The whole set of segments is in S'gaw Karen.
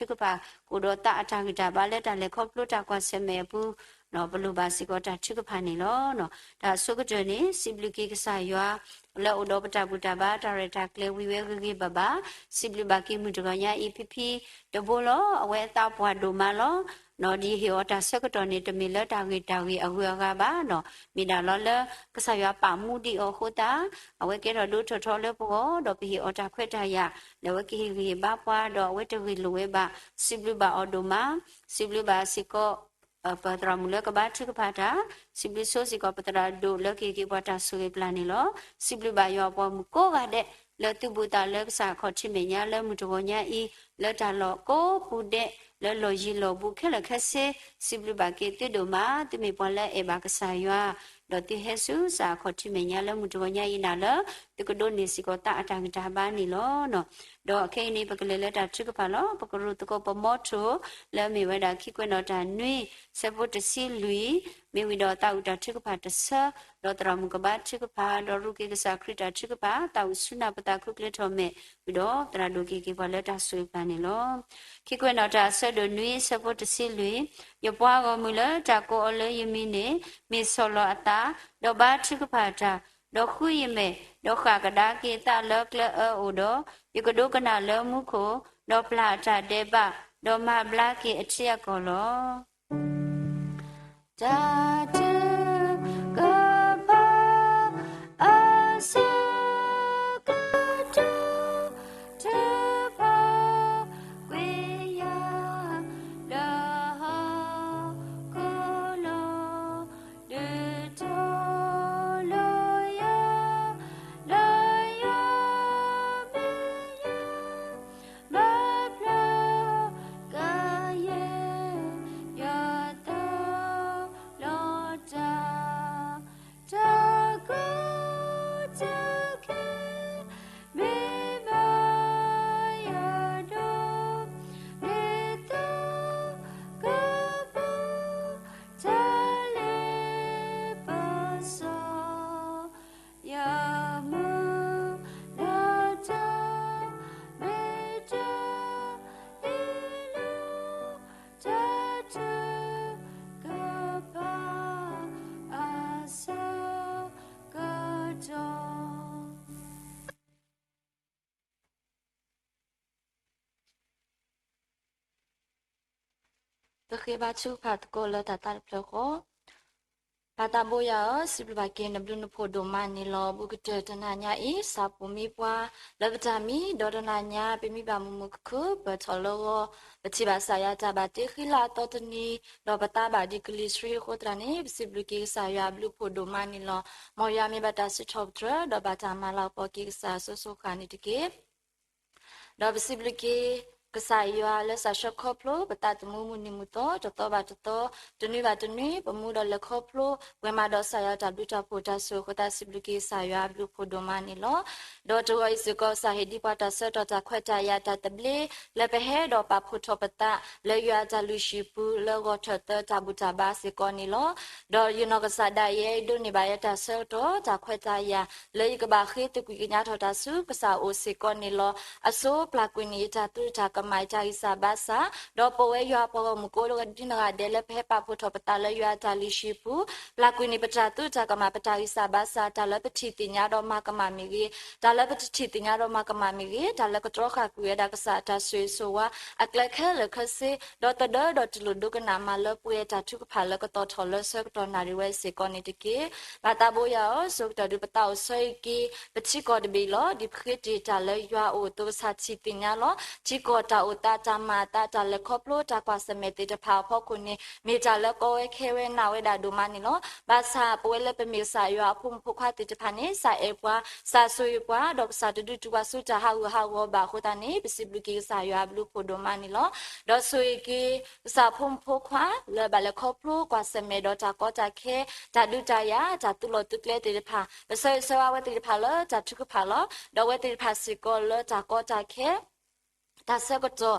ပလိၣ်ဘၣ်စ့ၢ်ကီးတၢ်ထုကဖၣ် ကအိၣ်ဒီးသးအတၢ်ဂံၢ်တၢ်ဘါလၢတၢ်လဲၤခီဖျိတၢ်ကွၢ်ဆၢၣ်မဲာ်အပူၤ, ပလိၣ်ဘၣ်စ့ၢ်ကီးတၢ်ထုကဖၣ်န့ၣ်လီၤ. တၢ်အဆိကတၢၢ်န့ၣ် စံးဘျုးက့ၤကစၢ်ယွၤ လၢအိၣ်ဒီးပတၢ်ဘူၣ်တၢ်ဘါ တၢ်ရဲၣ်တၢ်ကျဲၤဝံၤဝဲဂ့ၤဂ့ၤဘၣ်ဘၣ်, စံးဘျုးဘၣ်က့ၤမုၢ်တဂီၤညါအံၤ ဖံဖံတဘိလီၤ. အဝဲအသးပှၢ်ဒိၣ်မးလီၤ. ဒ်ယဟ့ၣ်အီၤတၢ်ဆၢကတီၢ်န့ၣ် တမ့ၢ်လၢတၢ်ဂ့ၤတၢ်ဂ့ၤအဂုၤအဂၤဘၣ်, မ့ၢ်ဒၣ်လီၤလၢ ကစၢ်ယွၤပာ်မူဒံးအီၤအဃိသတး အဝဲကဲထီၣ်ဒိထီၣ်ထီလၢပဂီၢ်, ဒီးပဟ့ၣ်အီၤတၢ်ခွဲးတၢ်ယာ် လၢအဝဲကဟ့ၣ်ဂံၢ်ဟ့ၣ်ဘါပှၤ, ဒီးအဝဲတဂ့ၢ်လိာ်ဝဲဘၣ်, စံးဘျုးဘၣ်အီၤဒိၣ်မး, စံးဘျုးဘၣ်စ့ၢ်ကီး ပသရၣ်မုၣ်လၢကဘါထုကဖၣ်တၢ်, စံးဘျုးဆိစ့ၢ်ကီးပသရၣ်ဒိၣ်လၢကဟ့ၣ်က့ၤပှၤတၢ်ဆိၣ်ဂ့ၤပျၢ်န့ၣ်လီၤ. စံးဘျုးဘၣ်ယွၤအပှၤမုၣ်ကိးဂၤဒဲး လၢသုဘူးသးလၢကစၢ်အခီၣ်ထံးမဲာ်ညါလၢမုၢ်တဂီၤညါအံၤ, လၢတၢ်လီၢ်ကိးပူၤဒဲး လၢလီၢ်ယံၤလီၢ်ဘူးခဲလၢာ်ခဲဆ့, စံးဘျုးဘၣ်က့ၤသုဒိၣ်မး, သုမ့ၢ်ပှၤလၢအအဲၣ်ဘၣ်ကစၢ်ယွၤ, ဒီးသုဟဲဆူကစၢ်အခီၣ်ထံးမဲာ်ညါလၢမုၢ်တဂီၤညါအံၤနၤလၢ သုကဒိးန့ၢ်စ့ၢ်ကီးသးအတၢ်ဂံၢ်တၢ်ဘါန့ၣ်လီၤ. ဒီးခဲအံၤန့ၣ် ပကလဲၤလၢတၢ်ထုကဖၣ်လီၤ. ပကရူၢ်သကိးပမီထိၣ် လၢအမ့ၢ်ဝဲဒၣ်ခံကွဲးနီၣ်တၢ်နွံ ဆၢဖိတဆံလွံၢ်, မ့ၢ်ဝံၤဒီးသးဝံၣ်တၢ်ထုကဖၣ်တဆၢ, ဒီးသရၣ်မုၣ်ကဘါထုကဖၣ်, ဒီးရူၢ်က့ၤကစၢ်ခရံာ်တၢ်ထုကဖၣ်, သးဝံၣ်ဆူနၢ်ပသးခုကျဲထီၣ်မဲာ်, ဝံၤဒီးသရၣ်ဒိၣ်ကဟ့ၣ်က့ၤပှၤလၢတၢ်ဆိၣ်ဂ့ၤပျၢ်န့ၣ်လီၤ. ခံကွဲးနီၣ်တၢ်အဆၢဒိၣ်နွံ ဆၢဖိတဆံလွံၢ်, ယပှၤဂီၢ်မုၢ်လၢတၢ်ကိးအီၤလၢယမံၤန့ၣ် မ့ၢ်ဆီၣ်လီၤအသး, ဒီးဘါထုကဖၣ်တၢ်, ဒီးဃုယမဲာ်, ဒီးဃၣ်ကဒါက့ၤအသးလၢကျဲအၢအိၣ်ဒီး, ယကဒိကနၣ်လၢမူခိၣ်, ဒီးပျၢ်အတၢ်ဒဲးဘး, ဒီးမၤဘျါက့ၤအထံအကီၢ်လီၤ. တၢ်ထုကဖၣ် အဆၢကတီၢ် ထုကဖၣ်ကွံာ်ယၤ ဒီးဟီၣ်ခိၣ်လီၤ ဒုးထီၣ်လီၤယၤ လၢယွၤမ့ၢ်ယွၤ ဘၣ်ဖျါကယဲၢ် ယွၤသးလီၤတၢ် တၢ်ကီတၢ်ခဲ မ့ၢ်ဘၣ်ယၤဒီး မ့ၢ်သးကပီၤ တၢ်လ့ပစီ ယမုၢ်လၢတၢ် မ့ၢ်တၢ်အ့ၣ်လိာ် တၢ်ထုကဖၣ် အဆၢကတီၢ် ပဃ့ဘါထုကဖၣ်သကိးလၢတၢ်သးတဖျၢၣ်ဃီ, ပၢ်သးဘိယွၤဧၢ, စံးဘျုးဘၣ်က့ၤနဘျုးနဖှိၣ်ဒိၣ်မးန့ၣ်လီၤ. ဘူးကတၢၢ်တနၤညါအံၤ စၢ်ဖှိၣ်မံပှၤလၢပတၢ်မံ, ဒီးတနၤညါ ပမံဘၣ်မုာ်မုာ်ခုၣ်ခုၣ် ပၢၢ်ထီၣ်လၢဂီၤ, ပထံၣ်ဘၣ်ကစၢ်ယွၤတၢ်ဘၣ်တ့ဃံလၤအသီတနံၤ, ဒီးပသးဘၣ်ဒံးကလံၤဆှံအဃိသတးန့ၣ် ပစံးဘျုးက့ၤကစၢ်ယွၤအဘျုးအဖှိၣ်ဒိၣ်မးန့ၣ်လီၤ. မ်ယွၤမ့ၢ်ဘၣ်တၢ်စံးထီၣ်ပတြၢၤ ဒီးဘၣ်တၢ်မၤလၤကပီၤက့ၤကစၢ်အစိၤစိၤဃၣ်န့ၣ်တက့ၢ်. ဒီးပစံးဘျုးက့ၤ ကစၢ်ယွၤလၢစၢ်ဆၢခီဖျိ ပသးသမူမုၢ်နံၤမုၢ်သီ တသီဘၣ်တသီ တနွံဘၣ်တနွံ ပမူဒီးလဲၤခီဖျိ ပှဲၤမးဒီးကစၢ်ယွၤတၢ်ဘျုးတၢ်ဖှိၣ်တၢ်ဆိၣ်ဂ့ၤအဃိသတး စံးဘျုးက့ၤကစၢ်ယွၤအဘျုးအဖှိၣ်ဒိၣ်မးန့ၣ်လီၤ. ဒီးတဂီၤအံၤစ့ၢ်ကီး ကစၢ်ဟ့ၣ်ဒံးပှၤတၢ်ဆၢကတီၢ်တၢ်ခွဲးတၢ်ယာ်တၢ်သဘျ့ လၢပဟဲဒီးပာ်ဖှိၣ်ထီၣ်ပသး လၢယွၤအတၢ်လုၢ်ဟံၣ်ပူၤ လၢဂီၤထၢၣ်သၢတၢ်ဘူၣ်တၢ်ဘါစ့ၢ်ကီးန့ၣ်လီၤ. ဒီးယနီၢ်ကစၢ်ဒၣ်ယဲ ဒိးန့ၢ်ဘၣ်ယဲတၢ်ဆၢကတီၢ် တၢ်ခွဲးတၢ်ယာ် လၢယကဘၣ်ဃ့သကွံာ်ကညးထီၣ်တၢ်ဆူကစၢ်အအိၣ်စ့ၢ်ကီးန့ၣ်လီၤ. အဆိပျၢ်ကွံာ်န့ၢ်ယတၢ်သူၣ်တၢ်ကမၣ် ယတၢ်ဂံၢ်စၢ်ဘါစၢ်, ဒီးပဝဲယွၤအပှၤဂီၢ်မုၢ်ကိးဒံနီၢ်ဂၤဒဲး လၢပဟဲပာ်ဖှိၣ်ထီၣ်ပသးလၢယွၤအတၢ်လုၢ်ဟံၣ်ပူၤ, ပျၢ်ကွံာ်န့ၢ်ပတၢ်သူၣ်တၢ်ကမၣ် ပတၢ်ဂံၢ်စၢ်ဘါစၢ် တၢ်လၢပထံၣ်သ့ၣ်ညါဒီးမၤကမၣ်မ့ၢ်ဂ့ၤ, တၢ်လၢပတထံၣ်သ့ၣ်ညါဒီးမၤကမၣ်မ့ၢ်ဂ့ၤ, တၢ်လၢကတြီဃၣ်ကွံာ်ဝဲဒၣ်ကစၢ်အတၢ်ဆိၣ်ဂ့ၤဆိၣ်ဝါ အကျဲခဲလၢာ်ခဲဆ့, ဒီးသဒၢဒီးတူၢ်လိာ်ဒိကနၣ်မၤလၢပှဲၤတၢ်ထုကဖၣ်လၢကသီၣ်ထီၣ်လၢဆၢကတီၢ်နၣ်ရံၣ်ဝဲစ့ၢ်ကီးန့ၣ်တက့ၢ်. ပၢ်သးဘိယွၤဧၢ, ဆိကတၢၢ်ဒုးပသးအိၣ်ဆၢအံၤက့ၤ ပထံကီၢ်တဘ့ၣ်လီၤ. ဒ်ပဃ့တ့ၢ်တၢ်လၢယွၤအအိၣ်အသိး ကစၢ်ထံၣ်သ့ၣ်ညါလီၤ. ထံကီၢ်တၢ်အိၣ်သး တၢ်မၤအသး တၢ်လဲၤခီဖျိ တၢ်ကွၢ်ဆၢၣ်မဲာ်သ့ၣ်တဖၣ်အဖီခိၣ်န့ၣ် မ့ၢ်တၢ်လၢကီဝဲခဲဝဲနးဝဲဒၣ်ဒိၣ်မးန့ၣ်လီၤ. ဘၣ်ဆၣ်ပဝဲလၢပမ့ၢ်ကစၢ်ယွၤအဖိမုၣ်ဖိခွါသ့ၣ်တဖၣ်န့ၣ် ကစၢ်အဲၣ်ပှၤ, ကစၢ်ဆိၣ်ဂ့ၤပှၤ, ဒီးကစၢ်တဒုးတုၤပှၤဆူတၢ်ဟးဂူာ်ဟးဂီၤဘၣ်အဃိသတးန့ၣ် ပစံးဘျုးက့ၤကစၢ်ယွၤအဘျုးအဖှိၣ်ဒိၣ်မးန့ၣ်လီၤ. ဒီးဆိၣ်ဂ့ၤက့ၤ ကစၢ်ဖိမုၣ်ဖိခွါ လၢဘၣ်လဲၤခီဖျိကွၢ်ဆၢၣ်မဲာ်ဒီးတၢ်ကီတၢ်ခဲ, တၢ်ဒုးတၢ်ယၤ, တၢ်သူလီၤသုကျဲသ့ၣ်တဖၣ်, ပဆၢဂ့ၤဆၢဝါဝဲသ့ၣ်တဖၣ်လၢတၢ်ထုကဖၣ်လီၤ. ဒီးအဝဲသ့ၣ်တဖၣ်စ့ၢ်ကီးလၢတၢ်ကီတၢ်ခဲ တၢ်ဆၢကတီၢ်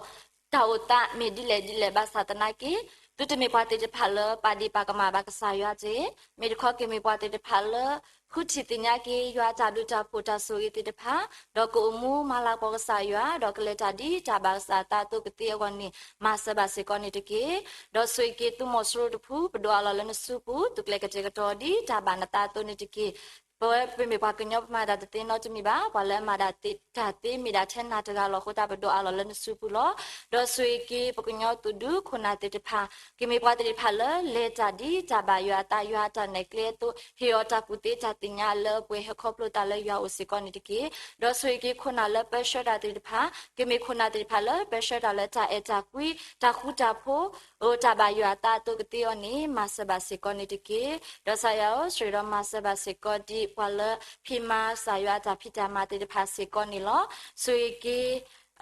တၢ်အိၣ်သးမ့ၢ်ဒ်လဲၣ်ဒ်လဲၣ်ဘၣ်ဆၣ်သနာ်က့ သုတမ့ၢ်ပှၤသ့ၣ်တဖၣ်လၢပာ်ဒ့ၣ်ပာ်ကမၣ်ဘၣ်ကစၢ်ယွၤတဂ့ၤ, မ့ၢ်တခီကမ့ၢ်ပှၤသ့ၣ်တဖၣ်လၢ ဃုထံၣ်သ့ၣ်ညါက့ၤယွၤအတၢ်ဘျုးတၢ်ဖှိၣ်တၢ်ဆိၣ်ဂ့ၤသ့ၣ်တဖၣ်, ဒီးကအိၣ်မူမၤလၤကပီၤကစၢ်ယွၤ, ဒီးကလဲၤတၢ်ဒ်တၢ်ဘၣ်ကစၢ်အသးအသိးကသ့အဂီၢ်န့ၣ် မၤစၢၤဘၣ်စ့ၢ်ကီးန့ၣ်တက့ၢ်. ဒီးဆိၣ်ဂ့ၤက့ၤသုးမီၤစိရိၤတဖု ပဒိၣ်အလီၢ်လၢနစုပူၤ သုးကျဲၤကတဲာ်ကတီၤဒ်တၢ်ဘၣ်နသးအသိးန့ၣ်တက့ၢ်. ပဝဲပမ့ၢ်ပှၤကညီပမၤတၢ်တသ့နီတမံၤဘၣ်, ပှၤလၢအမၤတၢ်သ့မ့ၢ်ဒၣ်ထဲနၤတဂၤလီၤအဃိသတး ပဒိၣ်အလီၢ်လၢနစုပူၤလီၤ. ဒီးဆိၣ်ဂ့ၤက့ၤပကညီသုးဒူခိၣ်နၢ်သ့ၣ်တဖၣ်, ကမ့ၢ်ပှၤသ့ၣ်တဖၣ်လၢလဲၤတၢ်ဒ်တၢ်ဘၣ်ယွၤအသး ယွၤအတၢ်နဲၣ်ကျဲအသိး ဟ့ၣ်အီၤတၢ်ကူၣ်သ့တၢ်သ့ၣ်ညါလၢပှဲၤဟဲခီဖျိသးလၢယွၤအအိၣ်စ့ၢ်ကီးန့ၣ်တက့ၢ်. ဒီးဆိၣ်ဂ့ၤက့ၤခိၣ်နၢ်လၢပၢဆှၢတၢ်သ့ၣ်တဖၣ်, ကမ့ၢ်ခိၣ်နၢ်သ့ၣ်တဖၣ်လၢပၢဆှၢတၢ်လၢတၢ်အဲၣ်တၢ်ကွံ တၢ်ဃူတၢ်ဖိး အိၣ်တၢ်ဘၣ်ယွၤအသးအသိးကသ့အီၤန့ၣ် မၤစၢၤဘၣ်စ့ၢ်ကီးန့ၣ်တက့ၢ်. ဒီးကစၢ်ယွၤဧၢ, ဆိၣ်ဂ့ၤဒီးမၤစၢၤဘၣ်စ့ၢ်ကီးဒ်ပှၤလၢဖံးမၤကစၢ်ယွၤအတၢ်ဖံးတၢ်မၤသ့ၣ်တဖၣ်စ့ၢ်ကီးန့ၣ်လီၤ. ဆိၣ်ဂ့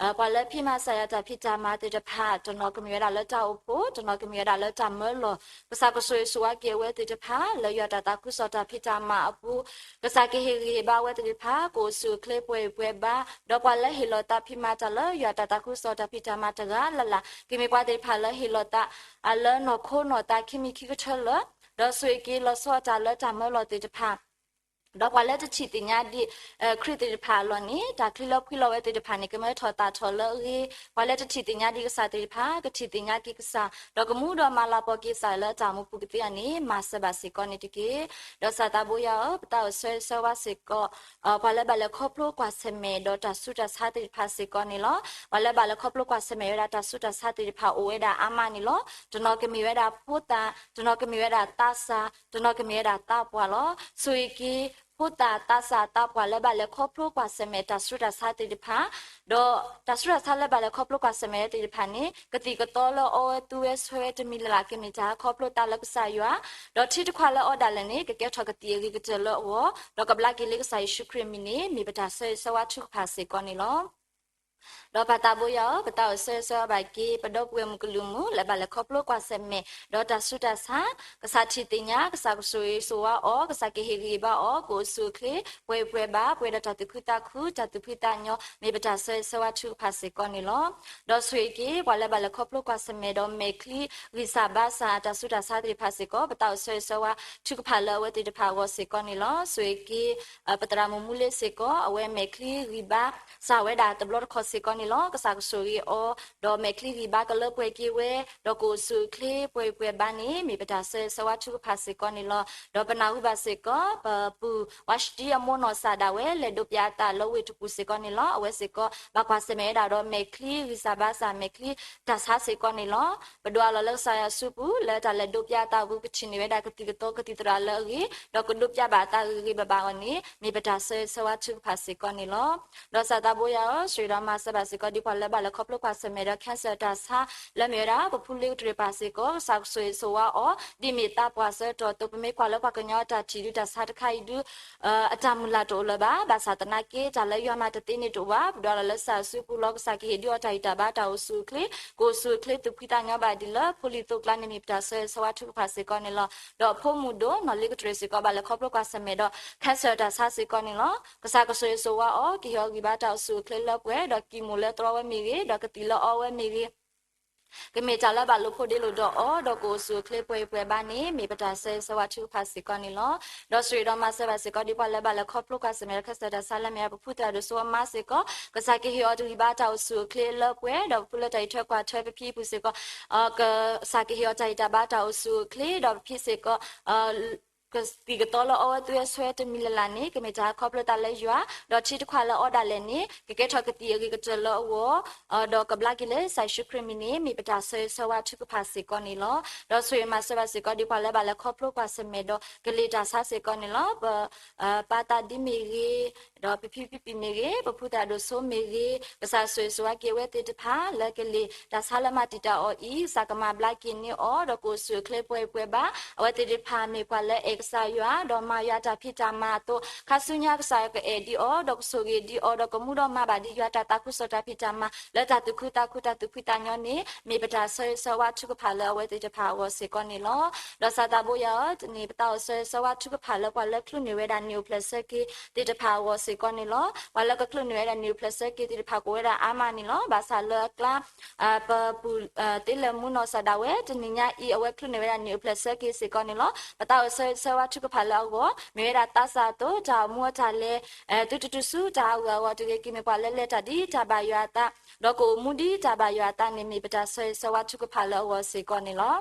ၤက့ၤ ပှၤလၢဖံးမၤကစၢ်ယွၤအတၢ်ဖံးတၢ်မၤသ့ၣ်တဖၣ်, တနီၤကမ့ၢ်ဝဲဒၣ်လၢတၢ်အိၣ်ဖှိၣ်, တနီၤကမ့ၢ်ဝဲဒၣ်လၢတၢ်မၢလီၤ, ကစၢ်ကဆိၣ်ဂ့ၤဆိၣ်ဝါက့ၤအဝဲသ့ၣ်တဖၣ် လၢယွၤတၢ်သးခုကစီၣ်တၢ်ဖံးတၢ်မၤအပူၤ, ကစၢ်ကဟ့ၣ်ဂံၢ်ဟ့ၣ်ဘါအဝဲသ့ၣ်တဖၣ် ကအိၣ်ဆူၣ်အိၣ်ချ့ပှဲၤဂံၢ်ပှဲၤဘါ, ဒီးပှၤလၢဟ့ၣ်လီၤသးဖံးမၤတၢ်လၢယွၤတၢ်သးခုကစီၣ်တၢ်ဖံးတၢ်မၤတဂၤလၢ်လၢ်, ကမ့ၢ်ပှၤသ့ၣ်တဖၣ်လၢဟ့ၣ်လီၤသး လၢနီၢ်ခိနီၢ်သးခံမံၤခံကထၢလၢာ်, ဒီးဆိၣ်ဂ့ၤက့ၤလီၤဆီအတၢ်လၢတၢ်မၢလီၤသ့ၣ်တဖၣ် ဒီးပှၤလၢတထံၣ်သ့ၣ်ညါဒံး ခရံာ်သ့ၣ်တဖၣ်အလီၢ်န့ၣ် တၢ်ချံလၢဖှံလီၤဝဲသ့ၣ်တဖၣ်န့ၣ် ကမၢထီၣ်သၣ်ထီၣ်လၢအဂ့ၤ, ပှၤလၢတထံၣ်သ့ၣ်ညါဒံးကစၢ်သ့ၣ်တဖၣ် ကထံၣ်သ့ၣ်ညါက့ၤကစၢ်, ဒီးကမူဒီးမၤလၤကပီၤက့ၤကစၢ်လၢတၢ်အိၣ်မူပူၤကသ့အီၤန့ၣ် မၤစၢၤဘၣ်စ့ၢ်ကီးန့ၣ်တက့ၢ်. ဒီးကစၢ်သးဘိယွၤဧၢ, ပသးအိၣ်ဆၢဂ့ၤဆၢဝါစ့ၢ်ကီး ပှၤလၢဘၣ်လဲၤခီဖျိကွၢ်ဆၢၣ်မဲာ် ဒီးတၢ်ဆူးတၢ်ဆါသ့ၣ်တဖၣ်စ့ၢ်ကီးန့ၣ်လီၤ. ပှၤလၢဘၣ်လဲၤခီဖျိကွၢ်ဆၢၣ်မဲာ်ဝဲဒၣ်တၢ်ဆူးတၢ်ဆါသ့ၣ်တဖၣ်အိၣ်ဝဲဒၣ်အါမးန့ၣ်လီၤ. တနီၤကမ့ၢ်ဝဲဒၣ်ဖိသၣ်, တနီၤကမ့ၢ်ဝဲဒၣ်သးစၢ်, တနီၤကမ့ၢ်ဝဲဒၣ်သးပှၢ်လီၤ. ဆိၣ်ဂ့ၤက့ၤ ဖိသၣ်သးစၢ်သးပှၢ်လၢဘၣ်လဲၤခီဖျိကွၢ်ဆၢၣ်မဲာ်တၢ်ဆူးတၢ်ဆါသ့ၣ်တဖၣ်, ဒီးတၢ်ဆူးတၢ်ဆါလၢဘၣ်လဲၤခီဖျိကွၢ်ဆၢၣ်မဲာ်သ့ၣ်တဖၣ်န့ၣ် ကသံၣ်ကသီလၢအီဝဲသူဝဲဆှၢဝဲတမံၤလၢ်လၢ် ကမ့ၢ်တၢ်ဟဲခီဖျိသးလၢကစၢ်ယွၤ, ဒီးထံတခွးလၢအီဒၣ်လဲာ်န့ၣ် ကကဲထီၣ်ကသံၣ်အဂ့ၤကတၢၢ်လၢအဂီၢ်, ဒီးကဘျါက့ၤလၢကစၢ်ယ့ၣ်ၡူးခရံာ်အမံၤန့ၣ် မ့ၢ်ပတၢ်ဆၢဂ့ၤဆၢဝါထုကဖၣ်စ့ၢ်ကီးန့ၣ်လီၤ. ဒီးပၢ်သးဘိယွၤဧၢ, ပသးအိၣ်ဆၢဂ့ၤဆၢဝါဘၣ်က့ၤ ပဒီပုၢ်ဝဲၢ်မုၢ်ကလူးမုၣ် လၢဘၣ်လဲၤခီဖျိကွၢ်ဆၢၣ်မဲာ် ဒီးတၢ်ဆူးတၢ်ဆါ, ကစၢ်ထံၣ်သ့ၣ်ညါ, ကစၢ်ကဆိၣ်ဂ့ၤဆိၣ်ဝါအီၤ, ကစၢ်ကဟ့ၣ်ဂံၢ်ဟ့ၣ်ဘါအီၤ, ကအိၣ်ဆူၣ်အိၣ်ချ့ ပှဲၤဂံၢ်ပှဲၤဘါ, ပှဲၤဒီးတၢ်သူၣ်ခုသးခု, တၢ်သူၣ်ဖှံသးညီ, မ့ၢ်ပတၢ်ဆၢဂ့ၤဆၢဝါထုကဖၣ်စ့ၢ်ကီးန့ၣ်လီၤ. ဒီးဆိၣ်ဂ့ၤက့ၤ ပှၤလၢဘၣ်လဲၤခီဖျိကွၢ်ဆၢၣ်မဲာ် ဒီးမဲာ်ချံဂံၢ်စၢ်ဘါစၢ် တၢ်ဆူးတၢ်ဆါသ့ၣ်တဖၣ်စ့ၢ်ကီး ပသးအိၣ်ဆၢဂ့ၤဆၢဝါထုကဖၣ်လၢအဝဲသ့ၣ်တဖၣ်အဂီၢ်စ့ၢ်ကီးန့ၣ်လီၤ. ဆိၣ်ဂ့ၤက့ၤ ပသရၣ်မုၣ်မူလ့စ့ၢ်ကီး အဝဲမဲာ်ချံဂံၢ်ဘါ စၢ်ဝဲဒၣ်တဘျီတခီၣ်စ့ၢ်ကီးန့ၣ်လီၤ. ကစၢ်ကဆိၣ်ဂ့ၤအီၤ, ဒီးမဲာ်ချံဂံၢ်ဘါကလၢပှဲၤက့ၤဝဲ, ဒီးကအိၣ်ဆူၣ်အိၣ်ချ့ ပှဲၤဂံၢ်ပှဲၤဘါန့ၣ် မ့ၢ်ပတၢ်ဆၢဂ့ၤဆၢဝါထုကဖၣ်စ့ၢ်ကီးန့ၣ်လီၤ. ဒီးပနၢ်ဟူဘၣ်စ့ၢ်ကီး ပပုၢ်ဝဲၢ်စတံအမိၢ်နီၢ်စၢ်ဒၣ်ဝဲ လဲၤဒိးပၠးအသးလၢဝ့ၢ်တပူၤစ့ၢ်ကီးန့ၣ်လီၤ. အဝဲစ့ၢ်ကီး ဘၣ်ကွၢ်ဆၢၣ်မဲာ်ဝဲဒၣ်ဒီးမဲာ်ချံဂံၢ်စၢ်ဘါစၢ် မဲာ်ချံတၢ်ဆါစ့ၢ်ကီးန့ၣ်လီၤ. ပဒိၣ်အလီၢ်လၢကစၢ်ယွၤစုပူၤ လၢတၢ်လဲၤဒိးပၠးအသးအပူၤ ကထံၣ်န့ၢ်ဝဲဒၣ်ကသံၣ်ကသီကသံၣ်သရၣ်လၢအဂ့ၤ, ဒီးကဒိးပၠးဘၣ်အသးဂ့ၤဂ့ၤဘၣ်ဘၣ်အဂီၢ်န့ၣ် မ့ၢ်ပတၢ်ဆၢဂ့ၤဆၢဝါထုကဖၣ်စ့ၢ်ကီးန့ၣ်လီၤ. ဒီးကစၢ်သးဘိယွၤဧၢ, ဆိၣ်ဂ့ၤဒီးမၤစၢၤဘၣ်စ့ၢ်ကီး ဒ်ပှၤလၢဘၣ်လဲၤခီဖျိကွၢ်ဆၢၣ်မဲာ်ဒီး cancer တၢ်ဆါ လၢမ့ၢ်ဝဲဒၣ် ပဖုလ့ကတြူၢ်ပၢ်စ့ၢ်ကီး ကစၢ်ကဆိၣ်ဂ့ၤဆိၣ်ဝါအီၤ ဒ်မ့ၢ်သးပှၢ်ဆၢကတီၢ်အသိး ပမ့ၢ်ကွၢ်လၢပှၤကညီအတၢ်ထံၣ်ဒုးတၢ်ဆါတခါအံၤဒုး အတၢ်မုၢ်လၢ်တအိၣ်လၢၤဘၣ်. ဘၣ်ဆၣ်သနာ်က့ တၢ်လၢယွၤမၤတသ့န့ၣ်တအိၣ်ဘၣ်. ပဒိၣ်အလီၢ်လၢကစၢ်ယွၤစုပူၤလီၤ. ကစၢ်ကဟ့ၣ်ဒုးအီၤတၢ်ဂံၢ်တၢ်ဘါ တၢ်အိၣ်ဆူၣ်အိၣ်ချ့, ကအိၣ်ဆူၣ်အိၣ်ချ့သူၣ်ဖှံသးညီဘၣ်ဒ်လၢ ဖိလံၤသိးကျါန့ၣ် မ့ၢ်ပတၢ်ဆၢဂ့ၤဆၢဝါထုကဖၣ်စ့ၢ်ကီးန့ၣ်လီၤ. ဒီးအဖိမုၣ်ဒိၣ် နီၢ်လ့ကတြူၢ်စ့ၢ်ကီး ဘၣ်လဲၤခီဖျိကွၢ်ဆၢၣ်မဲာ်ဒီး cancer တၢ်ဆါစ့ၢ်ကီးန့ၣ်လီၤ. ကစၢ်ကဆိၣ်ဂ့ၤဆိၣ်ဝါအီၤ, ကဟ့ၣ်အီၤဂံၢ်ဘါတၢ်အိၣ်ဆူၣ်အိၣ်ချ့လၢပှဲၤ, ဒီးကံၢ်မိၣ်လၢတြီဝဲမ့ၢ်ဂ့ၤ, ဒီးကသံၣ်လၢအီဝဲမ့ၢ်ဂ့ၤ ကမ့ၢ်တၢ်လၢဘၣ်လိာ်ဖိးဒ့လိာ်ဒီးအီၤ, ဒီးကအိၣ်ဆူၣ်အိၣ်ချ့ပှဲၤဂံၢ်ပှဲၤဘါန့ၣ် မ့ၢ်ပတၢ်ဆၢဂ့ၤဆၢဝါထုကဖၣ်စ့ၢ်ကီးန့ၣ်လီၤ. ဒီးဆိၣ်ဂ့ၤဒီးမၤစၢၤဘၣ်စ့ၢ်ကီး ဒ်ပှၤလၢဘၣ်လဲၤခီဖျိကွၢ်ဆၢၣ်မဲာ်ဒီး cancer တၢ်ဆါလၢမ့ၢ်ပဖုသရၣ်ဒိၣ်စိအမါစ့ၢ်ကီး, ကစၢ်ကဟ့ၣ်အီၤတၢ်ဂံၢ်ဘါတၢ်အိၣ်ဆူၣ်အိၣ်ချ့လၢပှဲၤ, ဒီးပဖုလၢတၢ်အံးထွဲကွၢ်ထွဲပဖံအပူၤစ့ၢ်ကီး ကစၢ်ကဟ့ၣ်အီၤတၢ်ဂံၢ်တၢ်ဘါတၢ်အိၣ်ဆူၣ်အိၣ်ချ့, ဒီးပဖံစ့ၢ်ကီး ကသံၣ်ကသီလၢအီဝဲသူဝဲဆှၢတမံၤလၢ်လၢ်န့ၣ် ကမ့ၢ်တၢ်ဟဲခီဖျိသးလၢယွၤ, ဒီးထံတခွးလၢအီဒၣ်လဲာ်န့ၣ် ကကဲထီၣ်ကသံၣ်အဂ့ၤကတၢၢ်လၢအဂီၢ်, ဒီးကဘျါက့ၤလၢကစၢ်ယ့ၣ်ၡူးခရံာ်မံၤန့ၣ် မ့ၢ်ပတၢ်ဆၢဂ့ၤဆၢဝါထုကဖၣ်စ့ၢ်ကီးန့ၣ်လီၤ. ဒီးဆိၣ်ဂ့ၤမၤစၢၤဘၣ်စ့ၢ်ကီး ဒ်ပှၤလၢဘၣ်လဲၤခီဖျိကွၢ်ဆၢၣ်မဲာ်ဒီး ကလံၤတၢ်ဆါစ့ၢ်ကီးန့ၣ်လီၤ. ပ ပၢ်သးဒံမ့ၢ်ဂ့ၤ, ဒီးပဖံဖံဖံမ့ၢ်ဂ့ၤ, ပဖုသရၣ်ဒိၣ်စိမ့ၢ်ဂ့ၤ, ကစၢ်ဆိၣ်ဂ့ၤဆိၣ်ဝါက့ၤအဝဲသ့ၣ်တဖၣ် လၢကလံၤတၢ်ဆါလၢမၤတံာ်တာ်အီၤအံၤ, ကစၢ်ကမၤဘျါက့ၤန့ၢ်အီၤ, ဒီးကအိၣ်ဆူၣ်အိၣ်ချ့ပှဲၤဂံၢ်ပှဲၤဘါ, အဝဲသ့ၣ်တဖၣ်မ့ၢ်ပှၤလၢအဲၣ် ကစၢ်ယွၤ ဒီးမၤယွၤတၢ်ဖံးတၢ်မၤအသိး ခါဆူညါကစၢ်ယွၤကအဲၣ်ဒံးအီၤ ဒီးကဆိၣ်ဂ့ၤဒံးအီၤ ဒီးကမူဒီးမၤဘၣ်ဒံးယွၤတၢ်သးခုကစီၣ်တၢ်ဖံးတၢ်မၤ လၢတၢ်သူၣ်ခုသးခုတၢ်သူၣ်ဖှံသးညီန့ၣ် မ့ၢ်ပတၢ်ဆၢဂ့ၤဆၢဝါထုကဖၣ်လၢအဝဲသ့ၣ်တဖၣ်အဂီၢ်စ့ၢ်ကီးန့ၣ်လီၤ. ဒီးစၢ်သးဘိယွၤဧၢ, တနံၤပတၢ်အိၣ်ဆၢဂ့ၤဆၢဝါထုကဖၣ်လၢပှၤလၢချုးန့ၢ်ဝဲဒၣ်နံၣ်အိၣ်ဖျဲၣ်ဆၢက့ၤသ့ၣ်တဖၣ်အဂီၢ်စ့ၢ်ကီးန့ၣ်လီၤ. ပှၤလၢကချုးန့ၢ်ဝဲဒၣ်နံၣ်အိၣ်ဖျဲၣ်ဆၢက့ၤသ့ၣ်တဖၣ်ကအိၣ်ဝဲဒၣ်အါမးန့ၣ်လီၤ. ဘၣ်ဆၣ်လၢအကျါ ပပုၢ်သ့လၢမူနီၢ်စၢ်ဒၣ်ဝဲ တနံၤညါအံၤ အဝဲချုးန့ၢ်ဝဲဒၣ်နံၣ်အိၣ်ဖျဲၣ်ဆၢက့ၤစ့ၢ်ကီးန့ၣ်လီၤ. ပတၢ်အိၣ်ဆၢဂ့ၤဆၢဝါထုကဖၣ်လၢအဂီၢ် မ့ၢ်ဝဲဒၣ်သးစၢ်အသိး တၢ်အိၣ်မူအတၢ်လဲၤ သုတတုၤဆူတၢ်အဂၢၢ်အဂီၢ်တဂ့ၤ, ကမ့ၢ်ပှၤလၢလဲၤတၢ်ဒ်တၢ်ဘၣ်ယွၤအသး ဒီးကအိၣ်မူဒ်တၢ်ဘၣ်ယွၤအသးန့ၣ် မ့ၢ်ပတၢ်ဆၢဂ့ၤဆၢဝါထုကဖၣ်လၢအဂီၢ်စ့ၢ်ကီးန့ၣ်လီၤ.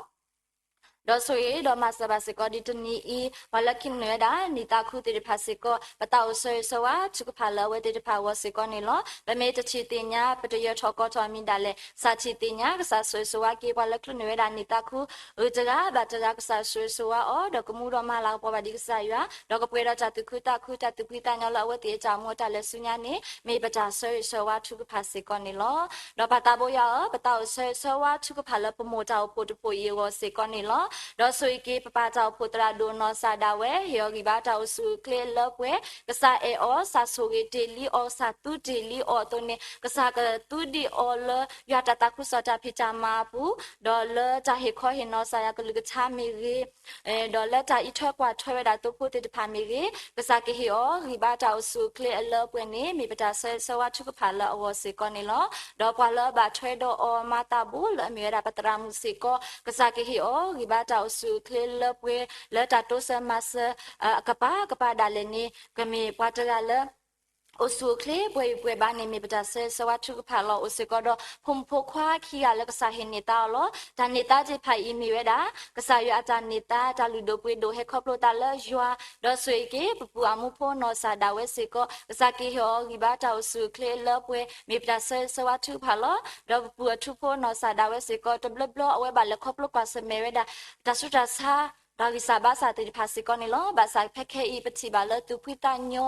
ဒီးဆိၣ်ဂ့ၤဒီးမၤစၢၤဘၣ်စ့ၢ်ကီးဒ်တနံၤအံၤ ပှၤလၢချုးန့ၢ်ဝဲဒၣ်နံၣ်သးခုသ့ၣ်တဖၣ်စ့ၢ်ကီး ပတၢ်အိၣ်ဆၢဂ့ၤဆၢဝါထုကဖၣ်လၢအဝဲသ့ၣ်တဖၣ်အဂီၢ်စ့ၢ်ကီးန့ၣ်လီၤ. ပမ့ၢ်တထံၣ်သ့ၣ်ညါ ပတယၢၤထီၣ်ကီထီၣ်အမံၤဒၣ်လဲာ် ကစၢ်ထံၣ်သ့ၣ်ညါ ကစၢ်ဆိၣ်ဂ့ၤဆိၣ်ဝါက့ၤ ပှၤလၢချုးန့ၢ်ဝဲဒၣ်နံၣ်သးခု ဂုၤတဂၤဘၣ်တဂၤ ကစၢ်ဆိၣ်ဂ့ၤဆိၣ်ဝါအီၤ ဒီးကမူဒီးမၤလၤကပီၤဘၣ်ဒံးကစၢ်ယွၤ ဒီးကပှဲၤဒီးတၢ်သူၣ်ခုသးခု တၢ်သူၣ်ဖှံသးညီလၢအဝဲသ့ၣ်အတၢ်အိၣ်မူအတၢ်လဲၤဆူညါန့ၣ် မ့ၢ်ပတၢ်ဆၢဂ့ၤဆၢဝါထုကဖၣ်စ့ၢ်ကီးန့ၣ်လီၤ. ဒီးပၢ်သးဘိယွၤဧၢ, ပတၢ်အိၣ်ဆၢဂ့ၤဆၢဝါထုကဖၣ်လၢပမိၢ်တၢ်အိၣ်ဖှိၣ်တဖှိၣ်အံၤအဂီၢ်စ့ၢ်ကီးန့ၣ်လီၤ. ဒီးဆိၣ်ဂ့ၤက့ၤ ပပၢ်တၢ်အိၣ်ဖှိၣ်သရၣ်ဒိၣ်နီၢ်စၢ်ဒၣ်ဝဲ ဟ့ၣ်အီၤဂံၢ်ဘါတၢ်အိၣ်ဆူၣ်အိၣ်ချ့အလၢပှဲၤ ကစၢ်အဲၣ်အီၤ ကစၢ်ဆိၣ်ဂ့ၤတ့ၢ်လံအီၤ ကစၢ်သူဒံးလံအီၤအသိးန့ၣ် ကစၢ်ကသူဒံးအီၤလၢယွၤတၢ်သးခုကစီၣ်တၢ်ဖံးတၢ်မၤအပူၤ ဒီးလၢတၢ်ဟ့ၣ်ခီဟ့ၣ်နီၤကစၢ်ယွၤကလုၢ်ကထါမ့ၢ်ဂ့ၤ ဒီးလၢတၢ်အံးထွဲကွၢ်ထွဲဝဲဒၣ်သိဖိသ့ၣ်တဖၣ်မ့ၢ်ဂ့ၤ ကစၢ်ကဟ့ၣ်အီၤဂံၢ်ဘါတၢ်အိၣ်ဆူၣ်အိၣ်ချ့အလၢပှဲၤန့ၣ် မ့ၢ်ပတၢ်ဆၢဂ့ၤဆၢဝါထုကဖၣ်လၢအဂီၢ်စ့ၢ်ကီးန့ၣ်လီၤ. ဒီးပှၤလၢအဘၣ်ထွဲဒီးအီၤမၤသးဘိလၢအမ့ၢ်ဝဲဒၣ်ပသရၣ်မုၣ်စ့ၢ်ကီး ကစၢ်ကဟ့ၣ်အီၤဂံၢ်ဘါတၢ်အိၣ်ဆူၣ်အိၣ်ချ့လၢပှဲၤ လၢတၢ်တိစၢၤမၤစၢၤ အကပၤကပၤဒၣ်လဲာ်န့ၣ် ကမ့ၢ်ပှၤတဂၤလၢ အိၣ်ဆူၣ်အိၣ်ချ့ပှဲၤအံၤပှဲၤဘၣ်န့ၣ် မ့ၢ်ပတၢ်ဆၢဂ့ၤဆၢဝါထုကဖၣ်လီၤ. အိၣ်စ့ၢ်ကီးဒီးဖိမုၣ်ဖိခွါခံဂၤလၢကစၢ်ဟ့ၣ်န့ၢ်သါအီၤလီၤ. တၢ်န့ၢ်သါသ့ၣ်တဖၣ်အံၤမ့ၢ်ဝဲဒၣ် ကစၢ်ယွၤအတၢ်န့ၢ်သါ တၢ်လုၢ်ဒိၣ်ပှ့ၤဒိၣ်ဟဲခီဖျိသးလၢယွၤ ဒီးဆိၣ်ဂ့ၤက့ၤ ပပုၢ်အမူဖိနီၢ်စၢ်ဒၣ်ဝဲစ့ၢ်ကီး ကစၢ်ကဟ့ၣ်အီၤဂံၢ်ဘါတၢ်အိၣ်ဆူၣ်အိၣ်ချ့အလၢပှဲၤ မ့ၢ်ပတၢ်ဆၢဂ့ၤဆၢဝါထုကဖၣ်လီၤ. ဒီးပပုၢ်အထူဖိနီၢ်စၢ်ဒၣ်ဝဲစ့ၢ်ကီး တဘျီဘျီအဝဲဘၣ်လဲၤခီဖျိကွၢ်ဆၢၣ်မဲာ်ဝဲဒၣ် တၢ်ဆူးတၢ်ဆါ တၢ်ဂံၢ်စၢ်ဘါစၢ်သ့ၣ်တဖၣ်စ့ၢ်ကီးန့ၣ်လီၤ. ဘၣ်ဆၣ်ဖဲခဲအံၤ ပထံၣ်ဘၣ်လၢသူၣ်ဖှံသးညီ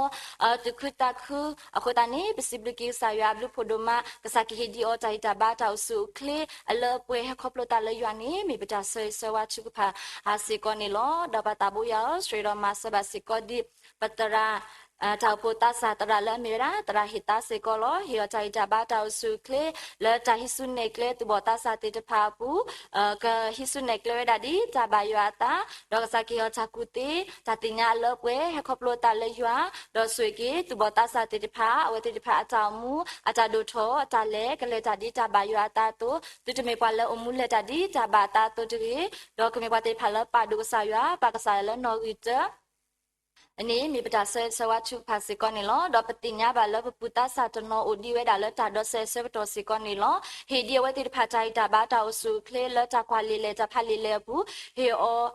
သူၣ်ခုသးခု အဃိသတးန့ၣ် ပစံးဘျုးက့ၤကစၢ်ယွၤအဘျုးဖးဒိၣ်မး ကစၢ်ကဟ့ၣ်ဒံးအီၤတၢ်ဂံၢ်တၢ်ဘါတၢ်အိၣ်ဆူၣ်အိၣ်ချ့ အလၢအပှဲၤဟဲခီဖျိသးလၢယွၤန့ၣ် မ့ၢ်ပတၢ်ဆၢဂ့ၤဆၢဝါထုကဖၣ်စ့ၢ်ကီးန့ၣ်လီၤ. ဒီးပၢ်သးဘိယွၤဧၢ, ဆိၣ်ဂ့ၤဒီးမၤစၢၤဘၣ်စ့ၢ်ကီးဒ် ပသရၣ် တၢ်အိၣ်ဖှိၣ်သးစၢ်သရၣ်လၢအမ့ၢ်ဝဲဒၣ် သရၣ်ဟ့ၣ်သါစ့ၢ်ကီးလီၤ. ဟ့ၣ်အီၤတၢ်ဂံၢ်တၢ်ဘါတၢ်အိၣ်ဆူၣ်အိၣ်ချ့ လၢတၢ်ဟံးစုနဲၣ်ကျဲသူၣ်ဘီၣ်သးစၢ်သ့ၣ်တဖၣ်အပူၤ ကဟံးစုနဲၣ်ကျဲဝဲဒၣ်ဒ်တၢ်ဘၣ်ယွၤအသး, ဒီးကစၢ်ကဟ့ၣ်အီၤတၢ်ကူၣ်သ့ တၢ်သ့ၣ်ညါအလၢအပှဲၤ ဟဲခီဖျိသးလၢယွၤ, ဒီးဆိၣ်ဂ့ၤက့ၤသူၣ်ဘီၣ်သးစၢ်သ့ၣ်တဖၣ် အဝဲသ့ၣ်တဖၣ်အတၢ်အိၣ်မူ အတၢ်ဒိၣ်ထီၣ် အတၢ်လဲၤ ကလဲၤတၢ်ဒ်တၢ်ဘၣ်ယွၤအသးအသိး, သုတမ့ၢ်ပှၤလၢအိၣ်မူလဲၤတၢ်ဒ်တၢ်ဘၣ်အသးအသိးတဂ့ၤ, ဒီးကမ့ၢ်ပှၤသ့ၣ်တဖၣ်လၢပာ်ဒိၣ်ကစၢ်ယွၤ ပာ်ကစၢ်ယွၤလၢနီၣ်ဂံၢ်တၢ န့ၣ်မ့ၢ်ပတၢ်ဆၢဂ့ၤဆၢဝါထုကဖၣ်စ့ၢ်ကီးန့ၣ်လီၤ. ဒီးပသ့ၣ်ညါဘၣ်လၢပပုၢ်သးစၢ်တနီၤအိၣ်ဒံးဝဲဒၣ်လၢတၢ်ဒီးစဲးဆၢကတီၢ်စ့ၢ်ကီးန့ၣ်လီၤ. ဟ့ၣ်ဒံးအဝဲသ့ၣ်တဖၣ်တၢ်ဂံၢ်တၢ်ဘါတၢ်အိၣ်ဆူၣ်အိၣ်ချ့လၢတၢ်ကွၢ်လံာ်လဲၢ်တၢ်ဖးလံာ်လဲၢ်အပူၤ, ဟ့ၣ်အီၤ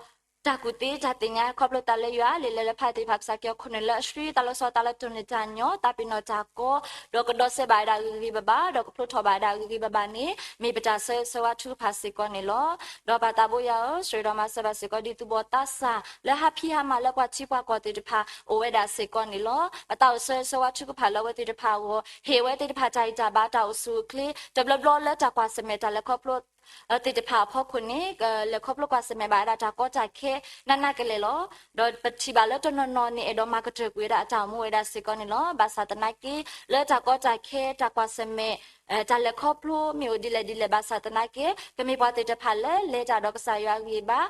တၢ်ကူၣ်သ့တၢ်သ့ၣ်ညါခီဖျိသးလၢယွၤ လံာ်လဲၢ်လၢဖးသ့ၣ်တဖၣ် ကစၢ်ကဟ့ၣ်အီၤခိၣ်နူာ်လၢအဆှံ သးလီၤဆီ သးလၢတိၢ်နီၣ်တၢ်ညီ သးပ့ၤနီၣ်တၢ်ကီ ဒီးကဒီးစဲးဘၣ်ဝဲဒၣ်ဂ့ၤဂ့ၤဘၣ်ဘၣ် ဒီးကဖျိထီၣ်ဘၣ်ဝဲဒၣ်ဂ့ၤဂ့ၤဘၣ်ဘၣ်န့ၣ် မ့ၢ်ပတၢ်ဆၢဂ့ၤဆၢဝါထုကဖၣ်စ့ၢ်ကီးန့ၣ်လီၤ. ဒီးပၢ်သးဘိယွၤဧၢ, ဆိၣ်ဂ့ၤဒီးမၤစၢၤဘၣ်စ့ၢ်ကီးဒ်သူၣ်ဘီၣ်သးစၢ် လၢဟးဖံးဟးမၤလၢပှၤထံပှၤကီၢ်သ့ၣ်တဖၣ်အိၣ်ဝဲဒၣ်စ့ၢ်ကီးန့ၣ်လီၤ. ပတၢ်အိၣ်ဆၢဂ့ၤဆၢဝါထုကဖၣ်လၢအဝဲသ့ၣ်တဖၣ်အဂီၢ် ဟ့ၣ်အဝဲသ့ၣ်တဖၣ်တၢ်ဂံၢ်တၢ်ဘါတၢ်အိၣ်ဆူၣ်အိၣ်ချ့ တဘျီဘျီလၢတၢ်ကွၢ်ဆၢၣ်မဲာ်တၢ်လဲၤခီဖျိ သ့ၣ်တဖၣ်အဖီခိၣ်န့ၣ် ကလဲၤခီဖျိကွၢ်ဆၢၣ်မဲာ်ဘၣ်ဝဲဒၣ်တၢ်ကီတၢ်ခဲ နးနးကလဲာ်လီၤ. ဒီးပထံၣ်ဘၣ်လၢတနီၤနီၤန့ၣ် အဲၣ်ဒိးမၤကတၢၢ်ကွံာ်ဝဲဒၣ်အတၢ်အိၣ်မူဝဲဒၣ်စ့ၢ်ကီးန့ၣ်လီၤ. ဘၣ်ဆၣ်သနာ်က့ လၢတၢ်ကီတၢ်ခဲ တၢ်ကွၢ်ဆၢၣ်မဲာ် တၢ်လဲၤခီဖျိမ့ၢ်အိၣ်ဒ်လဲၣ်ဒ်လဲၣ်ဘၣ်ဆၣ်သနာ်က့ ကမ့ၢ်ပှၤသ့ၣ်တဖၣ်လၢလဲၤတၢ်ဒီးကစၢ်ယွၤအဂံၢ်အဘါ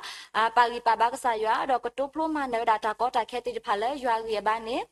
ပာ်ဂံၢ်ပာ်ဘါကစၢ်ယွၤ ဒီးကတိဖျိမၤနၢၤဝဲဒၣ်တၢ်ကီတၢ်ခဲသ့ၣ်တဖၣ်လၢယွၤအဂံၢ်အဘါန့ၣ်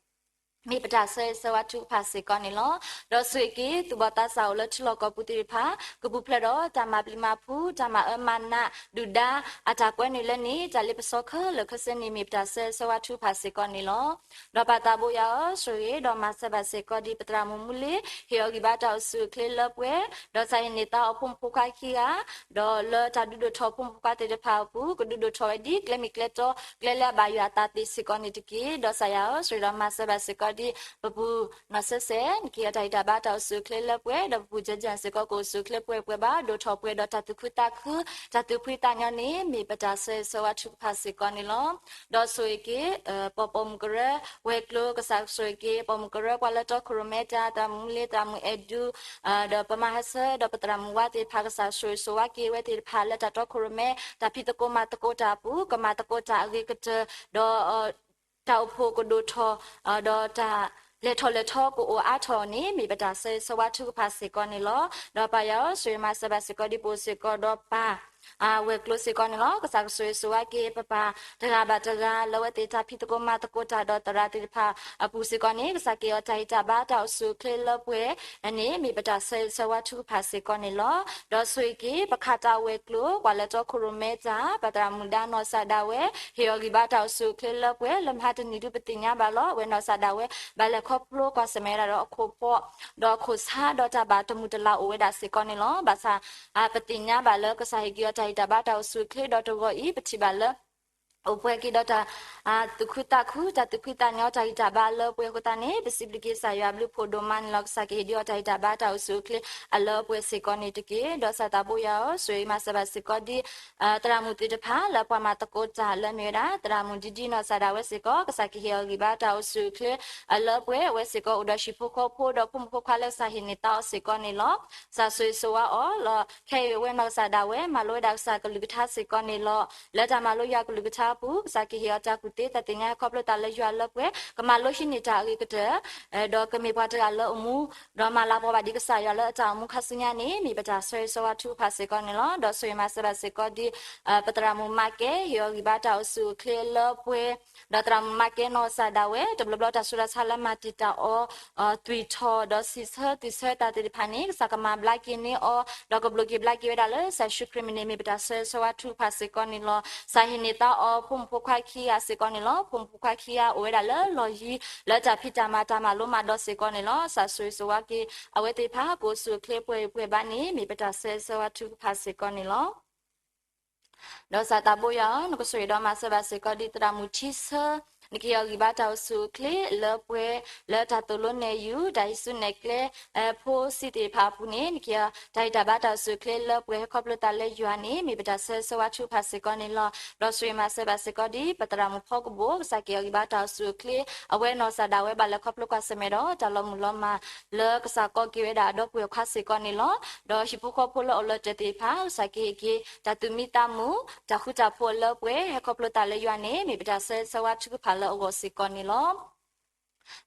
မ့ၢ်ပတၢ်ဆၢဂ့ၤဆၢဝါထုကဖၣ်စ့ၢ်ကီးန့ၣ်လီၤ. ဒီးဆိၣ်ဂ့ၤက့ၤ သူၣ်ဘီၣ်သးစၢ်အိၣ်လၢထံလီၢ်ကီၢ်ပူၤသ့ၣ်တဖၣ် ကပူၤဖျဲးဒီးတၢ်မၤပျံၤမၤဖုး တၢ်မၤအၢမၤနး ဒုၣ်ဒါ အတၢ်ကွဲနုာ်လၢန့ၣ် တၢ်လ့ပစီခဲလၢာ်ခဲဆ့န့ၣ် မ့ၢ်ပတၢ်ဆၢဂ့ၤဆၢဝါထုကဖၣ်စ့ၢ်ကီးန့ၣ်လီၤ. ဒီးပၢ်သးဘိယွၤဧၢ, ဆိၣ်ဂ့ၤဒီးမၤစၢၤဘၣ်စ့ၢ်ကီးဒ် ပသရၣ်မုၣ်မူလ့ ဟ့ၣ်အီၤဂံၢ်ဘါတၢ်အိၣ်ဆူၣ်အိၣ်ချ့လၢပှဲၤ, ဒီးကစၢ်ဟ့ၣ်န့ၢ်သါအီၤဖိမုၣ်ဖိခွါခံဂၤ ဒီးလၢတၢ်ဒုးဒိၣ်ထီၣ်ဖိမုၣ်ဖိခွါသ့ၣ်တဖၣ်အပူၤ ကဒုးဒိၣ်ထီၣ်ဝဲဒ်ကျဲမ့ၢ်ကျဲတီ ကျဲလၢအဘၣ်ယွၤအသးသ့စ့ၢ်ကီးန့ၣ်တက့ၢ်. ဒီးကစၢ်ယွၤဧၢ, ဆိၣ်ဂ့ၤဒီးမၤစၢၤဘၣ်စ့ၢ်ကီး ဒ်ပပူၤနီၢ်စဲးစဲး နကဟ့ၣ်အီၤတၢ်ဂံၢ်တၢ်ဘါတၢ်အိၣ်ဆူၣ်အိၣ်ချ့လၢပှဲၤ, ဒီးပပူၤကၠဲးကၠဲးစ့ၢ်ကီးကအိၣ်ဆူၣ်အိၣ်ချ့ပှဲၤပှဲၤဘၣ်, ဒိၣ်ထီၣ်ပှဲၤဒီးတၢ်သူၣ်ခုသးခု, တၢ်သူၣ်ဖှံသးညီန့ၣ် မ့ၢ်ပတၢ်ဆၢဂ့ၤဆၢဝါထုကဖၣ်စ့ၢ်ကီးန့ၣ်လီၤ. ဒီးဆိၣ်ဂ့ၤက့ၤ ပပိာ်မုၣ်ကရၢ ဝဲၤကျိၤ ကစၢ်ဆိၣ်ဂ့ၤက့ၤ ပိာ်မုၣ်ကရၢ ပှၤလၢတီခိၣ်ရိၣ်မဲတၢ် သရၣ်မုၣ်မူလ့ သရၣ်မုၣ်အဲၣ်ဒူ ဒီးပမၤဟါဆၢ ဒီးပသရၣ်မုၣ်ဝါသ့ၣ်တဖၣ် ကစၢ်ဆိၣ်ဂ့ၤဆိၣ်ဝါက့ၤဝဲသ့ၣ်တဖၣ်လၢတၢ်တီခိၣ်ရိၣ်မဲ တၢ်ဖံးသကိးမၤသကိးတၢ်အပူၤ ကမၤသကိးတၢ်အဂ့ၤကတၢၢ် ဒီး တၢ်အိၣ်ဖှိၣ်ကဒိၣ်ထီၣ် ဒီးတၢ်လဲၤထီၣ်လဲၤထီကအိၣ်အါထီၣ်န့ၣ် မ့ၢ်ပတၢ်ဆၢဂ့ၤဆၢဝါထုကဖၣ်စ့ၢ်ကီးန့ၣ်လီၤ. ဒီးပၢ်ယွၤဧၢ ဆိၣ်ဂ့ၤမၤစၢၤဘၣ်စ့ၢ်ကီးဒ်ပအိၣ်စ့ၢ်ကီးဒီးပၢ် ဝဲၤကျိၤစ့ၢ်ကီးန့ၣ်လီၤ. ကစၢ်ကဆိၣ်ဂ့ၤဆိၣ်ဝါက့ၤပပၢ်တဂၤဘၣ်တဂၤ လၢအဝဲသ့ၣ်တၢ်ဖံးသကိးမၤသကိးတၢ်ဒီးသရၣ်သ့ၣ်တဖၣ်အပူၤစ့ၢ်ကီးန့ၣ် ကစၢ်ကဟ့ၣ်အီၤတၢ်ဂံၢ်တၢ်ဘါတၢ်အိၣ်ဆူၣ်အိၣ်ချ့လၢပှဲၤန့ၣ် မ့ၢ်ပတၢ်ဆၢဂ့ၤဆၢဝါထုကဖၣ်စ့ၢ်ကီးန့ၣ်လီၤ. ဒီးဆိၣ်ဂ့ၤက့ၤ ပခးတၢ်ဝဲၤကျိၤ ပှၤလၢတီခိၣ်ရိၣ်မဲတၢ် ပသရၣ်မုၣ်ဒါနီၢ်စၢ်ဒၣ်ဝဲ ဟ့ၣ်အီၤဂံၢ်ဘါတၢ်အိၣ်ဆူၣ်အိၣ်ချ့လၢပှဲၤ လၢမဟါတနံၤဒုပသ့ၣ်ညါဘၣ်လီၤ. အဝဲနီၢ်စၢ်ဒၣ်ဝဲ ဘၣ်လဲၤခီဖျိကွၢ်ဆၢၣ်မဲာ်ဝဲဒၣ်ဒီးအခိၣ်ဖီ ဒီးအခိၣ်ဆါ ဒီးတၢ်ဘၣ်တမုာ်တလၤအိၣ်ဝဲဒၣ်စ့ၢ်ကီးန့ၣ်လီၤ. ဘၣ်ဆၣ် ပသ့ၣ်ညါဘၣ်လၢကစၢ်ဟ့ၣ်က့ၤအီၤတၢ်ဂံၢ်တၢ်ဘါတၢ်အိၣ်ဆူၣ်အိၣ်ချ့ဒီးတဂီၤအံၤ ပထံၣ်ဘၣ်လၢ အိၣ်ပှဲၤက့ၤဒီးတၢ် သူၣ်ခုသးခု တၢ်သူၣ်ဖှံသးညီတၢ်ဂံၢ်တၢ်ဘါလၢပှဲၤအဃိသတးန့ၣ် ပစံးဘျုးက့ၤကစၢ်ယွၤအဘျုးဖးဒိၣ်မးန့ၣ်လီၤ. ကစၢ်ကဟ့ၣ်ဒံးအီၤတၢ်ဂံၢ်တၢ်ဘါတၢ်အိၣ်ဆူၣ်အိၣ်ချ့အလၢပှဲၤစ့ၢ်ကီးန့ၣ်တက့ၢ်. ဒီးကစၢ်သးဘိယွၤဧၢ ဆိၣ်ဂ့ၤမၤစၢၤဘၣ်စ့ၢ်ကီးဒ် သရၣ်မုၣ်သ့ၣ်တဖၣ်လၢပှၤမၤသကိးတၢ်လၢမ့ၢ်ဝဲဒၣ် သရၣ်မုၣ်ဒံဒံနီၢ်စၢ်ဒၣ်ဝဲစ့ၢ်ကီး ကစၢ်ကဟ့ၣ်အီၤဂံၢ်ဘါတၢ်အိၣ်ဆူၣ်အိၣ်ချ့အလၢပှဲၤ အဝဲစ့ၢ်ကီးအိၣ်ဒီးဟံၣ်ဖိဃီဖိဒီးဖိမုၣ်ဖိခွါလၢကစၢ်ဟ့ၣ်န့ၢ်သါအီၤစ့ၢ်ကီးန့ၣ်လီၤ. ကစၢ်ဆိၣ်ဂ့ၤဆိၣ်ဝါအီၤလီၤ. ခဲအံၤအဝဲနီၢ်ကစၢ်ဒၣ်ဝဲ မၤလိဝဲဒၣ်ကစၢ်ကလုၢ်ကထါစ့ၢ်ကီးန့ၣ်လီၤ. လၢတၢ်မၤလိယွၤကလုၢ်ကထါအပူၤ ကစၢ်ကဟ့ၣ်အီၤတၢ်ကူၣ်သ့တၢ်သ့ၣ်ညါဟဲခီဖျိသးလၢယွၤလၢပှဲၤ ကမၤလိဟံးန့ၢ်တၢ်အဂ့ၤကတၢၢ် ဒီးကမ့ၢ်ပှၤတဂၤလၢအမူ ဒီးမၤလၤကပီၤဘၣ်ဒံးကစၢ်ယွၤလၢအတၢ်အိၣ်မူခါဆူညါန့ၣ် မ့ၢ်ပတၢ်ဆၢဂ့ၤဆၢဝါထုကဖၣ်စ့ၢ်ကီးန့ၣ်လီၤ. ဒီးဆိၣ်ဂ့ၤမၤစၢၤဘၣ်စ့ၢ်ကီးဒ် ပသရၣ်မုၣ်မၤကဲ ဟ့ၣ်အီၤဂံၢ်ဘါတၢ်အိၣ်ဆူၣ်အိၣ်ချ့အလၢပှဲၤ ဒီးသရၣ်မုၣ်မၤကဲနီၢ်ကစၢ်ဒၣ်ဝဲ တဘျီဘျီတၢ်ဆူးတၢ်ဆါလၢမၤတံာ်တာ်အီၤ သွံၣ်ထီၣ်ဒီးစံးဆၢသွံၣ်ဆၢတၢ်သ့ၣ်တဖၣ်န့ၣ် ကစၢ်ကမၤဘျါက့ၤန့ၢ်အီၤ ဒီးကဘျိးက့ၤဘျါက့ၤဝဲဒၣ်လၢကစၢ်ယ့ၣ်ၡူးခရံာ်မံၤန့ၣ် မ့ၢ်ပတၢ်ဆၢဂ့ၤဆၢဝါထုကဖၣ်စ့ၢ်ကီးန့ၣ်လီၤ. ကစၢ်ဟ့ၣ်န့ၢ်သါအီၤဖိမုၣ်ဖိခွါခံဂၤစ့ၢ်ကီးန့ၣ်လီၤ. ဖိမုၣ်ဖိခွါခံဂၤအိၣ်ဝဲဒၣ်လၢလီၢ်ယံၤ လၢတၢ်ဖံးတၢ်မၤတၢ်မၤလိမၤဒိးစ့ၢ်ကီးန့ၣ်လီၤ. ကစၢ်ဆိၣ်ဂ့ၤဆိၣ်ဝါက့ၤ အဝဲသ့ၣ်တဖၣ်ကအိၣ်ဆူၣ်အိၣ်ချ့ပှဲၤပှဲၤဘၣ်န့ၣ် မ့ၢ်ပတၢ်ဆၢဂ့ၤဆၢဝါထုကဖၣ်စ့ၢ်ကီးန့ၣ်လီၤ. ဒီးကစၢ်သးဘိယွၤဧၢ နကဆိၣ်ဂ့ၤဒီးမၤစၢၤဘၣ်စ့ၢ်ကီးဒ်သရၣ်မုၣ်ထံဆၢ နကဟ့ၣ်အီၤဂံၢ်ဘါတၢ်အိၣ်ဆူၣ်အိၣ်ချ့လၢပှဲၤ လၢတၢ်သိၣ်လိနဲၣ်ယုၤ တၢ်ဟံးစုနဲၣ်ကျဲ ဖိဆံးသ့ၣ်တဖၣ်အပူၤန့ၣ် နကဟ့ၣ်အီၤတၢ်ဂံၢ်တၢ်ဘါတၢ်အိၣ်ဆူၣ်အိၣ်ချ့လၢပှဲၤဟဲခီဖျိသးလၢယွၤန့ၣ် မ့ၢ်ပတၢ်ဆၢဂ့ၤဆၢဝါထုကဖၣ်စ့ၢ်ကီးန့ၣ်လီၤ. ဒီးဆိၣ်ဂ့ၤမၤစၢၤဘၣ်စ့ၢ်ကီးဒ် ပသရၣ်မုၣ်ဖီကဘိၣ် ကစၢ်ကဟ့ၣ်အီၤဂံၢ်ဘါတၢ်အိၣ်ဆူၣ်အိၣ်ချ့ အဝဲနီၢ်ကစၢ်ဒၣ်ဝဲဘၣ်လဲၤခီဖျိကွၢ်ဆၢၣ်မဲာ်ဒီး တၢ်လီၤမုၢ်လီၤမၢ်လၢကစၢ်ကိးက့ၤဝဲဒၣ်အဒီပုၢ်ဝဲၢ်ခွါစ့ၢ်ကီးန့ၣ်လီၤ. ဒီးဟံၣ်ဖိဃီဖိလၢအအိၣ်လၢတၢ်သ့ၣ်တဖၣ် ကစၢ်ကဟ့ၣ်က့ၤ တၢ်သူၣ်မံသးမုာ် တၢ်ဃူတၢ်ဖိးအလၢပှဲၤ ဟဲခီဖျိသးလၢယွၤန့ၣ် မ့ၢ်ပတၢ်ဆၢဂ့ၤဆၢဝါထုကဖၣ်လၢအဂီၢ်စ့ၢ်ကီးန့ၣ်လီၤ.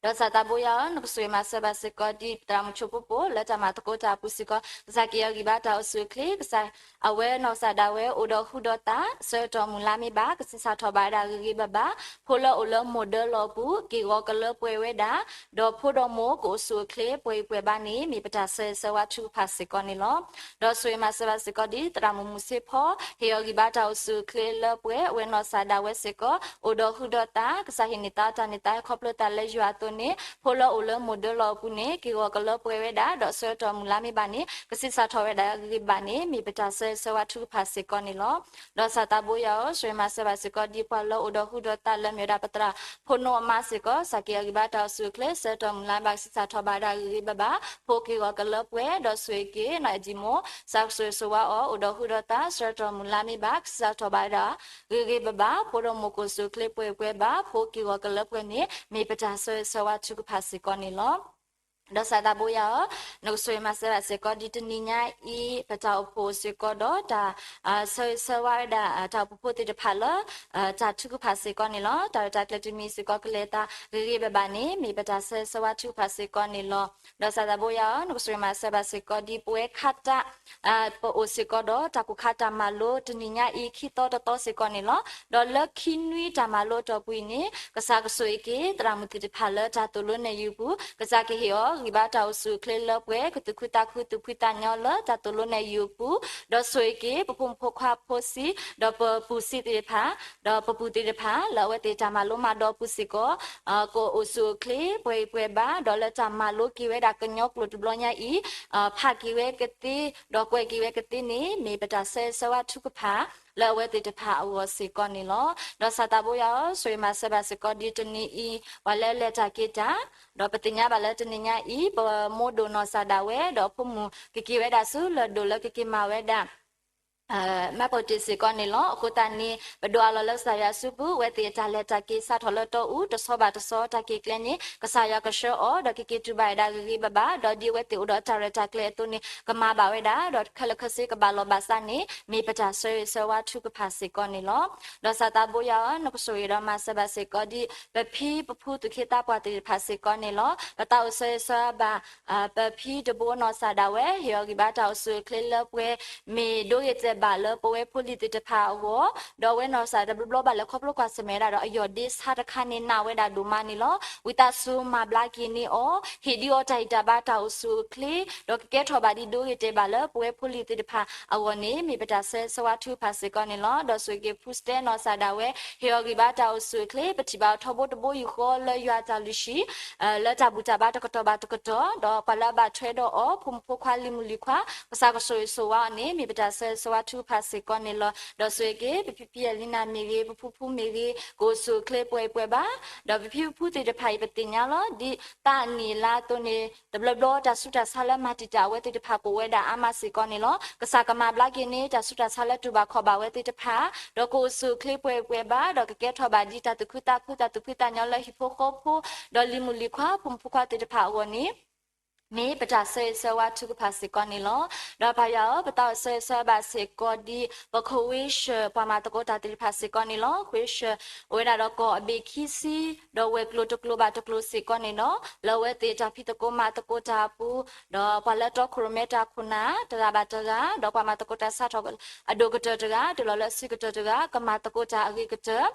ဒီးကစၢ်သးဘိယွၤဧၢ နကဆိၣ်ဂ့ၤမၤစၢၤဘၣ်စ့ၢ်ကီးဒ် သရၣ်မုၣ်ဆိဖိပိၢ် လၢတၢ်မၤသကိးတၢ်အပူၤစ့ၢ်ကီး ကစၢ်ကဟ့ၣ်အီၤဂံၢ်ဘါတၢ်အိၣ်ဆူၣ်အိၣ်ချ့ ကစၢ် အဝဲနီၢ်ကစၢ်ဒၣ်ဝဲ အိၣ်ဒီးဃုာ်ဒီးသး ဆၢကတီၢ်မုၢ်လါမ့ၢ်ဘၣ် ကဆံးစၢ်ထီၣ်ဘၣ်ဝဲဒၣ်ဂ့ၤဂ့ၤဘၣ်ဘၣ် ဖိလၢအိၣ်လၢမိၢ်ဒၢလီၢ်အပူၤ က့ၢ်ဂီၤကလၢပှဲၤဝဲဒၣ် ဒီးဖိဒီးမိၢ်ကအိၣ်ဆူၣ်အိၣ်ချ့ပှဲၤပှဲၤဘၣ်န့ၣ် မ့ၢ်ပတၢ်ဆၢဂ့ၤဆၢဝါထုကဖၣ်စ့ၢ်ကီးန့ၣ်လီၤ. ဒီးဆိၣ်ဂ့ၤမၤစၢၤဘၣ်စ့ၢ်ကီးဒ် သရၣ်မုၣ်မုၢ်ဆ့ဖီ ဟ့ၣ်အီၤဂံၢ်ဘါတၢ်အိၣ်ဆူၣ်အိၣ်ချ့လၢပှဲၤ အဝဲနီၢ်ကစၢ်ဒၣ်ဝဲစ့ၢ်ကီး အိၣ်ဒီးဃုာ်ဒီးသး ကစၢ်ဟ့ၣ်န့ၢ်သါတၢ်န့ၢ်သါဟဲခီဖျိသးလၢယွၤအသိးန့ၣ် ဖိလၢအိၣ်လၢမိၢ်ဒၢလီၢ်အပူၤန့ၣ် က့ၢ်ဂီၤကလၢပှဲၤဝဲဒၣ် ဒီးဆၢကတီၢ်မုၢ်လါမ့ၢ်ဘၣ်န့ၣ် ကဆံးစၢ်ထီၣ်ဝဲဒၣ်ဂ့ၤဂ့ၤဘၣ်န့ၣ် မ့ၢ်ပတၢ်ဆၢဂ့ၤဆၢဝါထုကဖၣ်စ့ၢ်ကီးန့ၣ်လီၤ. ဒီးကစၢ်သးဘိယွၤဧၢ ဆိၣ်ဂ့ၤမၤစၢၤဘၣ်စ့ၢ်ကီးဒ်ပှၤလၢအိၣ်ဒီးဃုာ်ဒီးသးလၢမ့ၢ်ဝဲဒၣ်ပသရၣ်ဖိနီၢ်အမါစ့ၢ်ကီး ကစၢ်ကဟ့ၣ်အီၤဂံၢ်ဘါတၢ်အိၣ်ဆူၣ်အိၣ်ချ့ ဆၢကတီၢ်မုၢ်လါမ့ၢ်ဘၣ် ကဆံးစၢ်ထီၣ်ဘၣ်ဝဲဒၣ်ဂ့ၤဂ့ၤဘၣ်ဘၣ် ဖိက့ၢ်ဂီၤကလၢပှဲၤ ဒီးဆိၣ်ဂ့ၤက့ၤ နီၢ်အဲၣ်ဒံမိၢ် ကစၢ်ဆိၣ်ဂ့ၤဆိၣ်ဝါအီၤ အိၣ်ဒီးဃုာ်ဒီးသး ဆၢကတီၢ်မုၢ်လါမ့ၢ်ဘၣ် ကဆံးစၢ်ထီၣ်ဘၣ်ဝဲဒၣ်ဂ့ၤဂ့ၤဘၣ်ဘၣ် ဖိဒီးမိၢ်ကအိၣ်ဆူၣ်အိၣ်ချ့ပှဲၤပှဲၤဘၣ် ဖိက့ၢ်ဂီၤကလၢပှဲၤန့ၣ် မ့ၢ်ပတၢ်ဆၢဂ့ၤဆၢဝါထုကဖၣ်စ့ၢ်ကီးန့ၣ်လီၤ. ဒီးကစၢ်သးဘိယွၤဧၢ နကဆိၣ်ဂ့ၤမၤစၢၤဘၣ်စ့ၢ်ကီးဒ်တနံၤညါအံၤ ပတၢ်အိၣ်ဖှိၣ်စ့ၢ်ကီးဒီးတၢ် ဆၢဂ့ၤဆၢဝါဝဲဒၣ် တၢ်အိၣ်ဖှိၣ်ဖိသ့ၣ်တဖၣ်လၢ တၢ်ထုကဖၣ်စ့ၢ်ကီးန့ၣ်လီၤ. တၢ်ရဲၣ်တၢ်ကျဲၤတမံၤစ့ၢ်ကီးကလဲၤသးဂ့ၤဂ့ၤဘၣ်ဘၣ်န့ၣ် မ့ၢ်ပတၢ်ဆၢဂ့ၤဆၢဝါထုကဖၣ်စ့ၢ်ကီးန့ၣ်လီၤ. ဒီးကစၢ်သးဘိယွၤဧၢ နကဆိၣ်ဂ့ၤမၤစၢၤဘၣ်စ့ၢ်ကီးဒ်ပဝဲခါတၢ် ပအိၣ်စ့ၢ်ကီးဒီးတၢ်ကူၣ်ခါတၢ်မၤလိတနံၤညါအံၤ ခံသီတသီစ့ၢ်ကီးန့ၣ်လီၤ. ဒီးလၢခံနွံတၢ်မၤလိအတီၢ်ပူၤအံၤန့ၣ် ကစၢ်ကဆိၣ်ဂ့ၤက့ၤ သရၣ်မုၣ်သ့ၣ်တဖၣ်လၢတၢ်သိၣ်လိနဲၣ်ယုၤအပူၤ ကစၢ်ကဟ့ၣ်အီၤဂံၢ်ဘါတၢ်အိၣ်ဆူၣ်အိၣ်ချ့လၢပှဲၤ ကသူၣ်ခုသးခုသူၣ်ဖှံသးညီလၢတၢ်သိၣ်လိနဲၣ်ယုၤအပူၤ ဒီးဆိၣ်ဂ့ၤက့ၤ ပဖိမုၣ်ဖိခွါဖိဆံး ဒီးပပူၤဆံးသ့ၣ်တဖၣ် ဒီးပပုၢ်သ့ၣ်တဖၣ် လၢအဝဲသ့ၣ်တၢ်မၤလိမၤဒိးအပူၤစ့ၢ်ကီး ကအိၣ်ဆူၣ်အိၣ်ချ့ပှဲၤပှဲၤဘၣ် ဒီးလၢတၢ်မၤလိက့ၤဝဲဒၣ်ကညီကျိာ်တဘျီညါအံၤ ဖးက့ၤဝဲကသ့ ဒီးကွဲးက့ၤဝဲကသ့န့ၣ် မ့ၢ်ပတၢ်ဆၢဂ့ၤဆၢဝါထုကဖၣ် လၢအဝဲသ့ၣ်တဖၣ်အဂီၢ်စ့ၢ်ကီးန့ၣ်လီၤ. ဒီးစးသးဘိယွၤဧၢ, ဆိၣ်ဂ့ၤမၤစၢၤဘၣ်စ့ၢ်ကီးဒ်တနံၤအံၤ ပှၤလၢအလဲၤတၢ်က့ၤတၢ်, ဒီးပသ့ၣ်ညါဘၣ်လၢတနံၤညါအံၤ ပမိၢ်ဒိၣ်နီၢ်စၢ်ဒၣ်ဝဲ ဒီးအဖိမုၣ်ကက့ၤဝဲဒၣ်ဆူလၢၢ်ဒိၣ်လၢကက့ၤမၤဝဲဒၣ် မှတ်ပုံတင် စ့ၢ်ကီးန့ၣ်လီၤ. အဃိသတးန့ၣ် ပဒိးအးလီၤလၢကစၢ်ယွၤအစုပူၤ အဝဲသ့ၣ်အတၢ်လဲၤတၢ်က့ၤစးထီၣ်လၢတီအူ တဆီဘၣ်တဆီ တၢ်က့ၤကျဲန့ၣ် ကစၢ်ယွၤကဆှၢအီၤ ဒီးကက့ၤတူၢ်ဘၣ်ဝဲဒၣ်ဂ့ၤဂ့ၤဘၣ်ဘၣ်, ဒီးဒ်အဝဲသ့ၣ်အိၣ်ဒီးတၢ်ရဲၣ်တၢ်ကျဲၤအသိးန့ၣ် ကမၤဘၣ်ဝဲဒၣ်, ဒီးခဲလၢာ်ခဲဆ့ကဘၣ်လီၤဘၣ်စးန့ၣ် မ့ၢ်ပတၢ်ဆၢဂ့ၤဆၢဝါထုကဖၣ်စ့ၢ်ကီးန့ၣ်လီၤ. ဒီးစးသးဘိယွၤဧၢ, နကဆိၣ်ဂ့ၤဒီးမၤစၢၤဘၣ်စ့ၢ်ကီးဒ် ပဖံပဖုသူၣ်က့သးပှၢ်သ့ၣ်တဖၣ်စ့ၢ်ကီးန့ၣ်လီၤ. ပသးအိၣ်ဆၢဂ့ၤဆၢဝါဘၣ် ပဖံတဘိနီၢ်စၢ်ဒၣ်ဝဲ ဟ့ၣ်အီၤဂံၢ်ဘါတၢ်အိၣ်ဆူၣ်အိၣ်ချ့လၢပှဲၤ မ့ၢ်ဒိဂ့ၤတဲာ်ဘၣ်လၢပဝဲဖိလံၤသ့ၣ်တဖၣ်အဂီၢ်, ဒီးအဝဲနီၢ်စၢ်တဘျီဘျီဘၣ်လဲၤခီဖျိကွၢ်ဆၢၣ်မဲာ်ဝဲဒၣ်ဒီး အယီၢ်ဒ့ဆါတခါန့ၣ် နာ်ဝဲဒၣ်ဒိၣ်မးန့ၣ်လီၤ. ဝံသးစူၤမၤဘျါက့ၤန့ၢ်အီၤ, ဟ့ၣ်ဒုးအီၤတၢ်ဂံၢ်တၢ်ဘါတၢ်အိၣ်ဆူၣ်အိၣ်ချ့, ဒီးကကဲထီၣ်ဘၣ်ဒ်ဒိဂ့ၤတဲာ်ဘၣ်လၢပဝဲဖိလံၤသ့ၣ်တဖၣ်အဂီၢ်န့ၣ် မ့ၢ်ပတၢ်ဆၢဂ့ၤဆၢဝါထုကဖၣ်စ့ၢ်ကီးန့ၣ်လီၤ. ဒီးဆိၣ်ဂ့ၤက့ၤဖုစတဲနီၢ်စၢ်ဒၣ်ဝဲ ဟ့ၣ်အီၤဂံၢ်ဘါတၢ်အိၣ်ဆူၣ်အိၣ်ချ့, ပထံၣ်ဘၣ်အီၤထီဘိတဘိယူၢ်ဃီလၢယွၤအတၢ်လုၢ်ဟံၣ် လၢတၢ်ဘူၣ်တၢ်ဘါတကတီၢ်ဘၣ်တကတီၢ်, ဒီးပှၤလၢအဘၣ်ထွဲဒီးအီၤ ဖိမုၣ်ဖိခွါလံၤမုၣ်လံၤခွါ ကစၢ်ကဆိၣ်ဂ့ၤဆိၣ်ဝါအီၤန့ၣ် မ့ၢ်ပတၢ်ဆၢဂ့ၤဆၢဝါထုကဖၣ်စ့ၢ်ကီးန့ၣ်လီၤ. ဒီးဆိၣ်ဂ့ၤက့ၤ ပဖံဖံအလံနၤမ့ၢ်ဂ့ၤ, ပဖုဖုမ့ၢ်ဂ့ၤ, ကအိၣ်ဆူၣ်အိၣ်ချ့ပှဲၤပှဲၤဘၣ်, ဒီးပဖံပဖုသ့ၣ်တဖၣ်အံၤ ပသ့ၣ်ညါလီၤ ဒ်သးအနံၣ်အလါအသိးန့ၣ် တဘျီဘျီတၢ်ဆူးတၢ်ဆါလၢမၤတံာ်တာ်အဝဲသ့ၣ်တဖၣ်ကအိၣ်ဝဲဒၣ်အါမးစ့ၢ်ကီးန့ၣ်လီၤ. ကစၢ်ကမၤဘျါက့ၤန့ၢ် တၢ်ဆူးတၢ်ဆါလၢတူၢ်ဘၣ်ခီၣ်ဘၣ်ဝဲသ့ၣ်တဖၣ်, ဒီးကအိၣ်ဆူၣ်အိၣ်ချ့ပှဲၤပှဲၤဘၣ်, ဒီးကကဲထီၣ်ဘၣ်ဒ်တၢ်သူၣ်ခုသးခု တၢ်သူၣ်ဖှံသးညီလၢဟံၣ်ဖိဃီဖိ, ဒီးလံၤမုၣ်လံၤခွါ ဖိမုၣ်ဖိခွါသ့ၣ်တဖၣ်အဂီၢ်န့ၣ် မ့ၢ်ပတၢ်ဆၢဂ့ၤဆၢဝါထုကဖၣ်စ့ၢ်ကီးန့ၣ်လီၤ. ဒီးပၢ်ယွၤဧၢ, ပသးအိၣ်ဆၢဂ့ၤဆၢဝါဘၣ်စ့ၢ်ကီးဒ် ပခိၣ်ဝ့ၢ်ၡၢၣ် ပှၤမၤသကိးတၢ်သ့ၣ်တဖၣ်စ့ၢ်ကီးန့ၣ်လီၤ. ဝ့ၢ်ၡၢၣ် အိၣ်ဝဲဒၣ်ဒီးကီၢ်အဘ့ၣ်ခံဆံ, ဒီးဝဲၤကျိၤတကျိၤဘၣ်တကျိၤစ့ၢ်ကီးန့ၣ်လီၤ. လၢအဝဲသ့ၣ်တၢ်ဖံးသကိးမၤသကိးတၢ်အပူၤ, ဒီးပှၤလၢတီခိၣ်ရိၣ်မဲတၢ်ခိၣ်နၢ် တဂၤဘၣ်တဂၤ, ဒီးပှၤမၤသကိးတၢ်စးထီၣ်အဒိၣ်ကတၢၢ်တဂၤ တုၤလီၤလၢအဆံးကတၢၢ်တဂၤ ကမၤသကိးတၢ်အဂ့ၤကတၢၢ်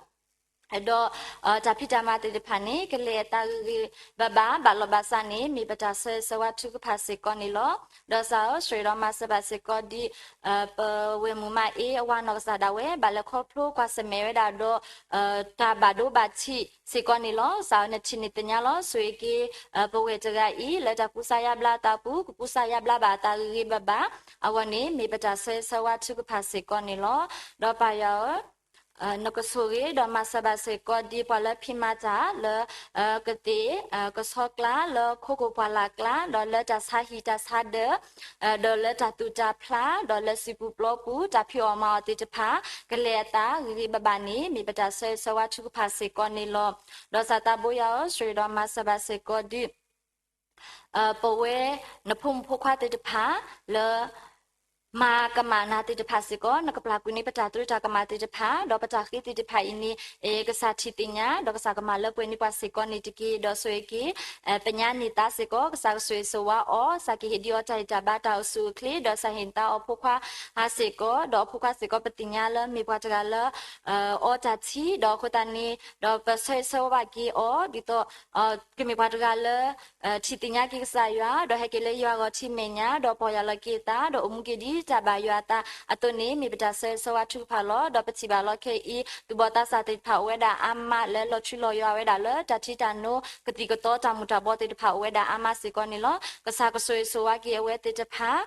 ဒီး တၢ်ဖံးတၢ်မၤသ့ၣ်တဖၣ်န့ၣ် ကလဲၤအသးဂ့ၤဂ့ၤဘၣ်ဘၣ် ဘၣ်လီၤဘၣ်စးန့ၣ် မ့ၢ်ပတၢ်ဆၢဂ့ၤဆၢဝါထုကဖၣ်စ့ၢ်ကီးန့ၣ်လီၤ. ဒီးစးဧၢ, ဆိၣ်ဂ့ၤဒီးမၤစၢၤဘၣ်စ့ၢ်ကီးဒ် ပဝဲၢ်မုၣ်မါအ့ အဝၤနီၢ်ကစၢ်ဒၣ်ဝဲ ဘၣ်လဲၤခီဖျိကွၢ်ဆၢၣ်မဲာ်ဝဲဒၣ်ဒီး တၢ်ဘၣ်ဒိဘၣ်ထံးစ့ၢ်ကီးန့ၣ်လီၤ. စးဧၢ, နထံၣ်န့ၢ်သ့ၣ်ညါလီၤ. ဆိၣ်ဂ့ၤက့ၤ ပဝဲၢ်တဂၤအံၤ လၢတၢ်ကူစါယါဘျါအသးပူၤ ကကူစါယါဘျါဘၣ်အသးဂ့ၤဂ့ၤဘၣ်ဘၣ် အဂီၢ်န့ၣ် မ့ၢ်ပတၢ်ဆၢဂ့ၤဆၢဝါထုကဖၣ်စ့ၢ်ကီးန့ၣ်လီၤ. ဒီးပၢ်ယွၤဧၢ နကဆိၣ်ဂ့ၤဒီးမၤစၢၤဘၣ်စ့ၢ်ကီးဒ်ပှၤလၢဖံးမၤတၢ်လၢ ကသ့ၣ်ကဆီကျါ လၢခိခိၣ်ပှၢ်လၢ်ကျါ ဒီးလၢတၢ်ဆါဟံၣ်တၢ်ဆါဒၢး ဒီးလၢတၢ်သူၣ်တၢ်ဖျး ဒီးလၢစံာ်ပူၤပျီပူၤ တၢ်ဖံးအီၣ်မၤအီၣ်သ့ၣ်တဖၣ် ကလဲၤအသးဂ့ၤဂ့ၤဘၣ်ဘၣ်န့ၣ် မ့ၢ်ပတၢ်ဆၢဂ့ၤဆၢဝါထုကဖၣ်စ့ၢ်ကီးန့ၣ်လီၤ. ဒီးစးသးဘိယွၤဧၢ, ဆိၣ်ဂ့ၤဒီးမၤစၢၤဘၣ်စ့ၢ်ကီးဒ် ပဝဲ နဖိမုၣ်ဖိခွါသ့ၣ်တဖၣ် လၢ မၤကမၣ်နၤသ့ၣ်တဖၣ်စ့ၢ်ကီး နကပျၢ်ကွံာ်န့ၢ်ပတၢ်သရူးတၢ်ကမၣ်သ့ၣ်တဖၣ် ဒီးပတၢ်ဃ့သ့ၣ်တဖၣ်အံၤန့ၣ် ကစၢ်ထံၣ်သ့ၣ်ညါ ဒီးကစၢ်ကမၤလၢပှဲၤန့ၢ်ပှၤစ့ၢ်ကီးန့ၣ်တက့ၢ်. ဒီးဆိၣ်ဂ့ၤက့ၤ ပညါန့ၢ်သးစ့ၢ်ကီး ကစၢ်ကဆိၣ်ဂ့ၤဆိၣ်ဝါအီၤ ကစၢ်ကဟ့ၣ်ဒုးအီၤတၢ်ဂံၢ်တၢ်ဘါတၢ်အိၣ်ဆူၣ်အိၣ်ချ့ ဒီးကစၢ်ဟ့ၣ်သါအီၤဖိခွါစ့ၢ်ကီး ဒီးအဖိခွါစ့ၢ်ကီး ပသ့ၣ်ညါလၢမ့ၢ်ပှၤတဂၤလၢ အီတၢ်ထံ ဒီးအဃိသတးန့ၣ် ဒီးပဆၢဂ့ၤဆၢဝါဘၣ်က့ၤအီၤ ဒ်သိး ကမ့ၢ်ပှၤတဂၤလၢ ထံၣ်သ့ၣ်ညါက့ၤကစၢ်ယွၤ ဒီးဟဲက့ၤလၢယွၤအဂီၢ်ထံမဲာ်ညါ ဒီးပီၢ်ယၢ်လီၤက့ၤအသး ဒီးအိၣ်မူက့ၤဒ်တၢ်ဘၣ်ယွၤအသးအသိးန့ၣ် မ့ၢ်ပတၢ်ဆၢဂ့ၤဆၢဝါထုကဖၣ်လီၤ. ဒီးပထံၣ်ဘၣ်လီၤခဲအံၤ သူၣ်ဘီၣ်သးစၢ်သ့ၣ်တဖၣ်အိၣ်ဝဲဒၣ်အါမး လၢလီၤထူလီၤယိာ်ဝဲဒၣ်လၢ တၢ်ထံတၢ်နိ ကသံၣ်ကသီတၢ်မူၤတၢ်ဘှီးသ့ၣ်တဖၣ်အိၣ်ဝဲဒၣ်အါမးစ့ၢ်ကီးန့ၣ်လီၤ. ကစၢ်ကဆိၣ်ဂ့ၤဆိၣ်ဝါက့ၤအဝဲသ့ၣ်တဖၣ်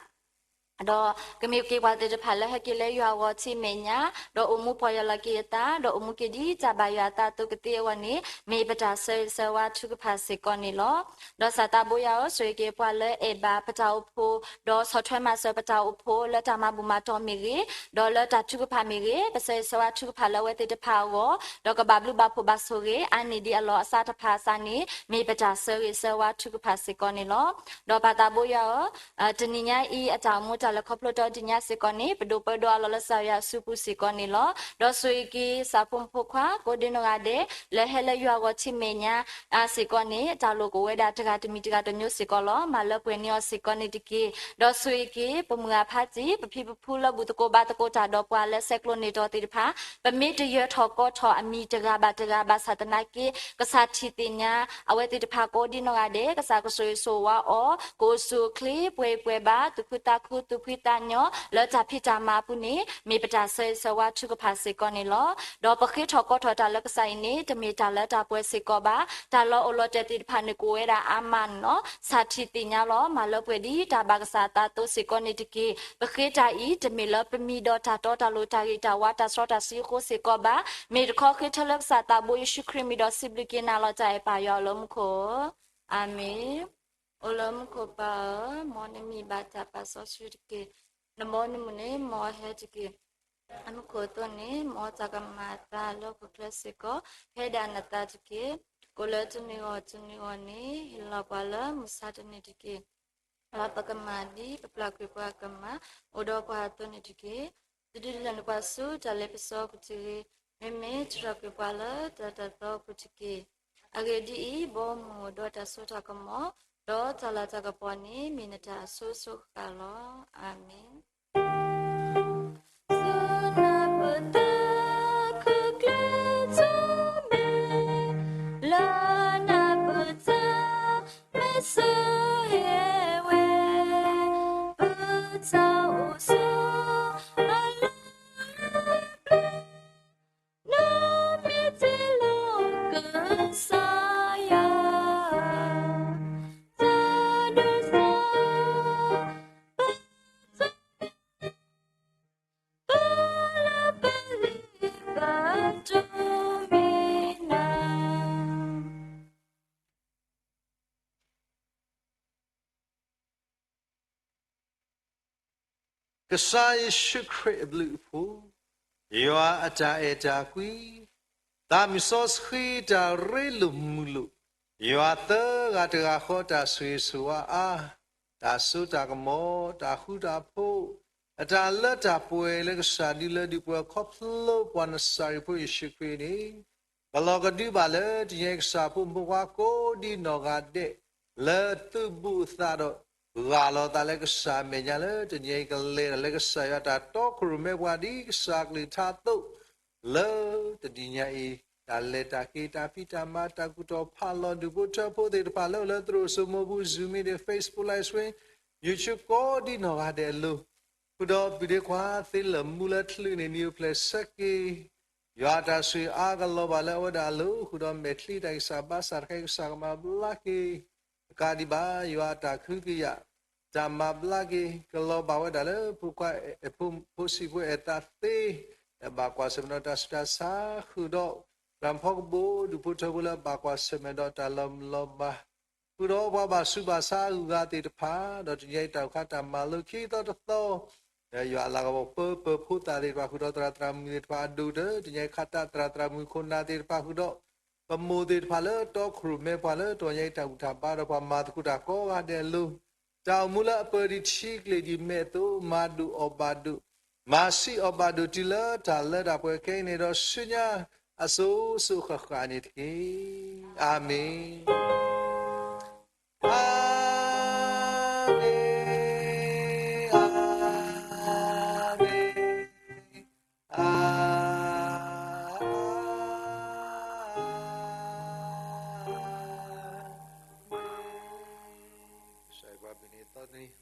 ဒီးကမ့ၢ်က့ၤပှၤသ့ၣ်တဖၣ်လၢဟဲက့ၤလၢယွၤအဂီၢ်ထံမဲာ်ညါ ဒီးအိၣ်မူပီၢ်ယၢ်လီၤက့ၤအသး ဒီးအိၣ်မူက့ၤဒ်တၢ်ဘၣ်ယွၤအသးအသိးကသ့အဂီၢ်န့ၣ် မ့ၢ်ပတၢ်ဆၢဂ့ၤဆၢဝါထုကဖၣ်စ့ၢ်ကီးန့ၣ်လီၤ. ဒီးစးသးဘိယွၤဧၢ, ဆိၣ်ဂ့ၤက့ၤပှၤလၢအဲၣ်ဘၣ်ပတၢ်အိၣ်ဖှိၣ် ဒီးဆီၣ်ထွဲမၤစၢၤပတၢ်အိၣ်ဖှိၣ် လၢတၢ်မၤဘူၣ်မၤတီၢ်မ့ၢ်ဂ့ၤ, ဒီးလၢတၢ်ထုကဖၣ်မ့ၢ်ဂ့ၤ, ပဆၢဂ့ၤဆၢဝါထုကဖၣ်လၢအဝဲသ့ၣ်တဖၣ်အဂီၢ်, ဒီးကဘၣ်ဘျုးဘၣ်ဖှိၣ်ဘၣ်ဆိၣ်ဂ့ၤ အါန့ၢ်ဒ်အလီၢ်အစးတဖၣ်အစးန့ၣ် မ့ၢ်ပတၢ်ဆၢဂ့ၤဆၢဝါထုကဖၣ်စ့ၢ်ကီးန့ၣ်လီၤ. ဒီးပၢ်သးဘိယွၤဧၢ, တနံၤညါအံၤ အတၢ်အိၣ်မူတၢ်လဲၤခီဖျိတဒ်ညါစ့ၢ်ကီးန့ၣ် ပဒိၣ်ပၢဒီးအလီၢ်လၢကစၢ်ယွၤအစုပူၤစ့ၢ်ကီးန့ၣ်လီၤ. ဒီးဆိၣ်ဂ့ၤက့ၤ ကစၢ်ဖိမုၣ်ဖိခွါ ကိးဒ့နီၢ်ဂၤဒဲး လၢဟဲလၢယွၤအဂီၢ်ထံမဲာ်ညါ အါစ့ၢ်ကီးန့ၣ် တၢ်လိၣ်ကအိၣ်ဝဲဒၣ်တဂၤတမံၤတဂၤတမျိုးစ့ၢ်ကီးလီၤ. မၤလၢပှဲၤန့ၢ်အီၤစ့ၢ်ကီးန့ၣ်တက့ၢ်. ဒီးဆိၣ်ဂ့ၤက့ၤ ပမုၢ်အဖါတံၢ် ပဖံပဖုလၢဘူၣ်သကိးဘါသကိးတၢ်ဒီးပှၤ လၢဆဲးကျိးန့ၢ်တီၤသ့ၣ်တဖၣ် ပမ့ၢ်တယၢၤထီၣ်ကီထီၣ်အမံၤတဂၤဘၣ်တဂၤ ဘၣ်ဆၣ်သနာ်က့ ကစၢ်ထံၣ်သ့ၣ်ညါ အဝဲသ့ၣ်တဖၣ်ကိးဒ့နီၢ်ဂၤဒဲး ကစၢ်ကဆိၣ်ဂ့ၤဆိၣ်ဝါအီၤ ကအိၣ်ဆူၣ်အိၣ်ချ့ ပှဲၤပှဲၤဘၣ် သူၣ်ခုသးခု ပကမၤလၢပှဲၤဒီးတၢ်သူၣ်ဖှံသးညီ လၢတၢ်ဖံးတၢ်မၤအပူၤန့ၣ် မ့ၢ်ပတၢ်ဆၢဂ့ၤဆၢဝါထုကဖၣ်စ့ၢ်ကီးန့ၣ်လီၤ. ဒီးပဃ့ထီၣ်ကိးထီၣ်တၢ်လၢကစၢ်အံၤန့ၣ် တမ့ၢ်တၢ်လၢတၢ်ပှဲၤစ့ၢ်ကီးဘၣ်. တၢ်လၢအိၣ်လီၤတဲာ်သ့ၣ်တဖၣ်န့ၣ် ကအိၣ်ဝဲဒၣ်အါမးန့ၣ်လီၤ. စၢ်ထံၣ်သ့ၣ်ညါလီၤ. မၤလၢပှဲၤဒ်တၢ်ဘၣ်ကစၢ်အသးအသိးစ့ၢ်ကီးန့ၣ်တက့ၢ်. ပဃ့တၢ်အံၤ တမ့ၢ်လၢပမံၤဒီးတၢ်တီတၢ်လိၤ တၢ်ဂ့ၤတၢ်ဝါတၢ်စီတၢ်ဆှံအဃိစ့ၢ်ကီးဘၣ်. မ့ၢ်တခီဃ့ထၢလၢကစၢ်သးဘိယ့ၣ်ၡူးခရံာ်မံၤဒီးစံးဘျုးက့ၤနၤလီၤ. တၢ်အဲၣ်ပၢ်ယွၤအိၣ်လၢမူခိၣ်ဧၢ, အၤမ့ၣ်. အိၣ်လၢမူခိၣ်ပၢ်ဧၢ, မ်နမံၤဘၣ်တၢ်ပာ်စီဆှံတက့ၢ်. နဘီနမုၢ်န့ၣ် မ်အဟဲတက့ၢ်. အမူခိၣ်အသိးန့ၣ် မ်တၢ်ကမၤအသးလၢဟီၣ်ခိၣ်ချၢစ့ၢ်ကီး ဖဲဒၣ်နသးတက့ၢ်. ကိးလၢတနံၤဂီၢ်တနံၤဂီၢ်န့ၣ် ဟ့ၣ်လီၤပှၤလၢမုၢ်ဆါတနံၤတက့ၢ်. လၢပကမၤဒ်ပပျၢ်ကွံာ်ပှၤကမၤ အိၣ်ဒီးပှၤအသိးန့ၣ်တက့ၢ်. တဒုးလၢနပှၤဆူတၢ်လ့ပစီအပူၤတဂ့ၤ, မ့မ့ၢ်တြီကွံာ်ပှၤလၢတၢ်တၢ်သီအပူၤတက့ၢ်. အဂ့ၢ်ဒ်အံၤ, ဘီမုၢ်ဒီးတၢ်စိတၢ်ကမီၤ ဒီးတၢ်လၤတၢ်ကပီၤန့ၣ် မ့ၢ်နတၢ်အစိၤစိၤဃၣ်လီၤ. အၤမ့ၣ်. ဆူနၢ်ပၢၢ်တၢ်ခုၣ်ကျဲထီၣ်မဲာ်, လၢနၢ်ပၢၢ်တၢ်မဲာ်ဆူဟဲဝဲ, ပတၢ်အိၣ်ဆိးအလီၢ် နီၢ်မ့ၢ်တ့ၢ်လီၤကစၢ်ယွၤ, တၢ်ဒိၣ်စိ ပလၢပလံၤပတိၢ်မံၤနၤ. ကစၢ်ယ့ၣ်ၡူးခရံာ်အဘျုးအဖှိၣ်, ယွၤအတၢ်အဲၣ်တၢ်ကွံ, သးမုၢ်စီဆှံတၢ်ရ့လိာ်မုာ်လိာ်, ယွၤသၢဂၤတဂၤဃီတၢ်ဆိၣ်ဂ့ၤဆိၣ်ဝါအါ, တၢ်စိတၢ်ကမီၤ, တၢ်ဃူတၢ်ဖိး, အတၢ်လၢတၢ်ပှဲၤလၢကစၢ်ဒုးလၢဒုးပှဲၤခီဖျိပှၤနစၤရ့းဖိယ့ၣ်ၡူးခရံာ်န့ၣ်, ကလီၤကဒုဘၣ်လၢတနံၤအံၤကစၢ်ဖိမုၢ်ဖိခွါကိးဒံနီၢ်ဂၤဒဲး, လၢသုးဘူးအသးဒီး ဂၢ်လီၤသးလၢကစၢ်အမဲာ်ညါလၢတနံၤအံၤကလဲၤဒီးလၢကစၢ်ယွၤတၢ်တီခိၣ်ရိၣ်မဲပှၤဒ်ကစၢ်ကလုၢ်ကထါအသိး, လၢတနံၤညါအံၤ တၢ်လဲၤတၢ်က့ၤတၢ်ဖံးတၢ်မၤတၢ်ကူၣ်တီၣ်ဖးလီၤဒူၣ်ဖိထၢဖိသ့ၣ်တဖၣ်လၢအိၣ်လၢသရိာ်စိမိၢ်ပူၤ Zoom meeting, Facebook live stream, YouTube ကိးဒံနီၢ်ဂၤဒဲးအလိၤ, ဃုာ်ဒီးပုၢ်ဒ့ခွါသ့လၢာ်မူလၢထူၣ်န့ၣ် နံၤအိၣ်ဖျဲၣ်ဆၢက့ၤ ယွၤအတၢ်ဆိၣ်ဂ့ၤအါကလီၤဘၣ်လၢအဝဲဒၣ်အလိၤ, ဃုာ်ဒီးမဲာ်ချံတၢ်ဂံၢ်စၢ်ဘါစၢ်တခါအံၤ ကစၢ်ကမၤဘျါက့ၤ, တကးဒံးဘၣ် ယွၤအတၢ်ကဟုကယာ် တၢ်မၤဘျါက့ၤ ကလီၤဘၣ်ဝဲဒၣ်လၢ ဖိခွါ ဖိ ဖိဆံးဖိအဲၣ်သးသ့ လၢဘၣ်ကွၢ်ဆၢၣ်မဲာ်ဒီးတၢ်ဆူးတၢ်ဆါ, ဃုာ်ဒီး သရၣ်မုၣ်ဖီကဘိ ဒူၣ်ဖိထၢဖိလၢဘၣ်ကွၢ်ဆၢၣ်မဲာ်ဒီးတၢ်လီၤမုၢ်လီၤဘၣ်, ဃုာ်ဒီးပှၤဘၣ်ဆူးဘၣ်ဆါအဂုၤအဂၤသ့ၣ်တဖၣ်, ဒီးတနံၤအံၤတၢ်အိၣ်ခါတၢ်မၤလိခံသီတသီ လၢယွၤအလၤကပီၤပၢပၢၤဖိသၣ်သ့ၣ်တဖၣ်ဃုာ်ဒီးသရၣ်သရၣ်မုၣ်သ့ၣ်တဖၣ်အဒိၣ်ဒီး တနံၤအံၤခးတၢ်သရၣ်သရၣ်မုၣ်ခိၣ်နၢ်သ့ၣ်တဖၣ်ဃုာ်ဒီး ပမိၢ်သ့ၣ်တဖၣ်လၢတီခိၣ်ရိၣ်မဲပှၤလၢတီၢ်ညါအံၤတၢ်ဘူၣ်တၢ်ဘါဒီးပှၤမၤသကိးတၢ်ကိးဂၤဒဲးအလိၤ, တၢ်အိၣ်မူလၢအပၢၤဒံးထံကျိၣ်ဒံးမဲာ်အသိး မၤဒိၣ်အီၣ်ဘၣ်ဒိၣ်, မၤဆံးအီၣ်ဘၣ်ဒိၣ်တုၤလၢတၢ်လၢတၢ်ပှဲၤခဲအံၤန့ၣ်ဒီးဆူညါ အစိၤစိၤဃၣ်ဃၣ်န့ၣ်တက့ၢ်. အၤမ့ၣ်. အၤမ့ၣ်, အၤမ့ၣ်, အၤမ့ၣ်.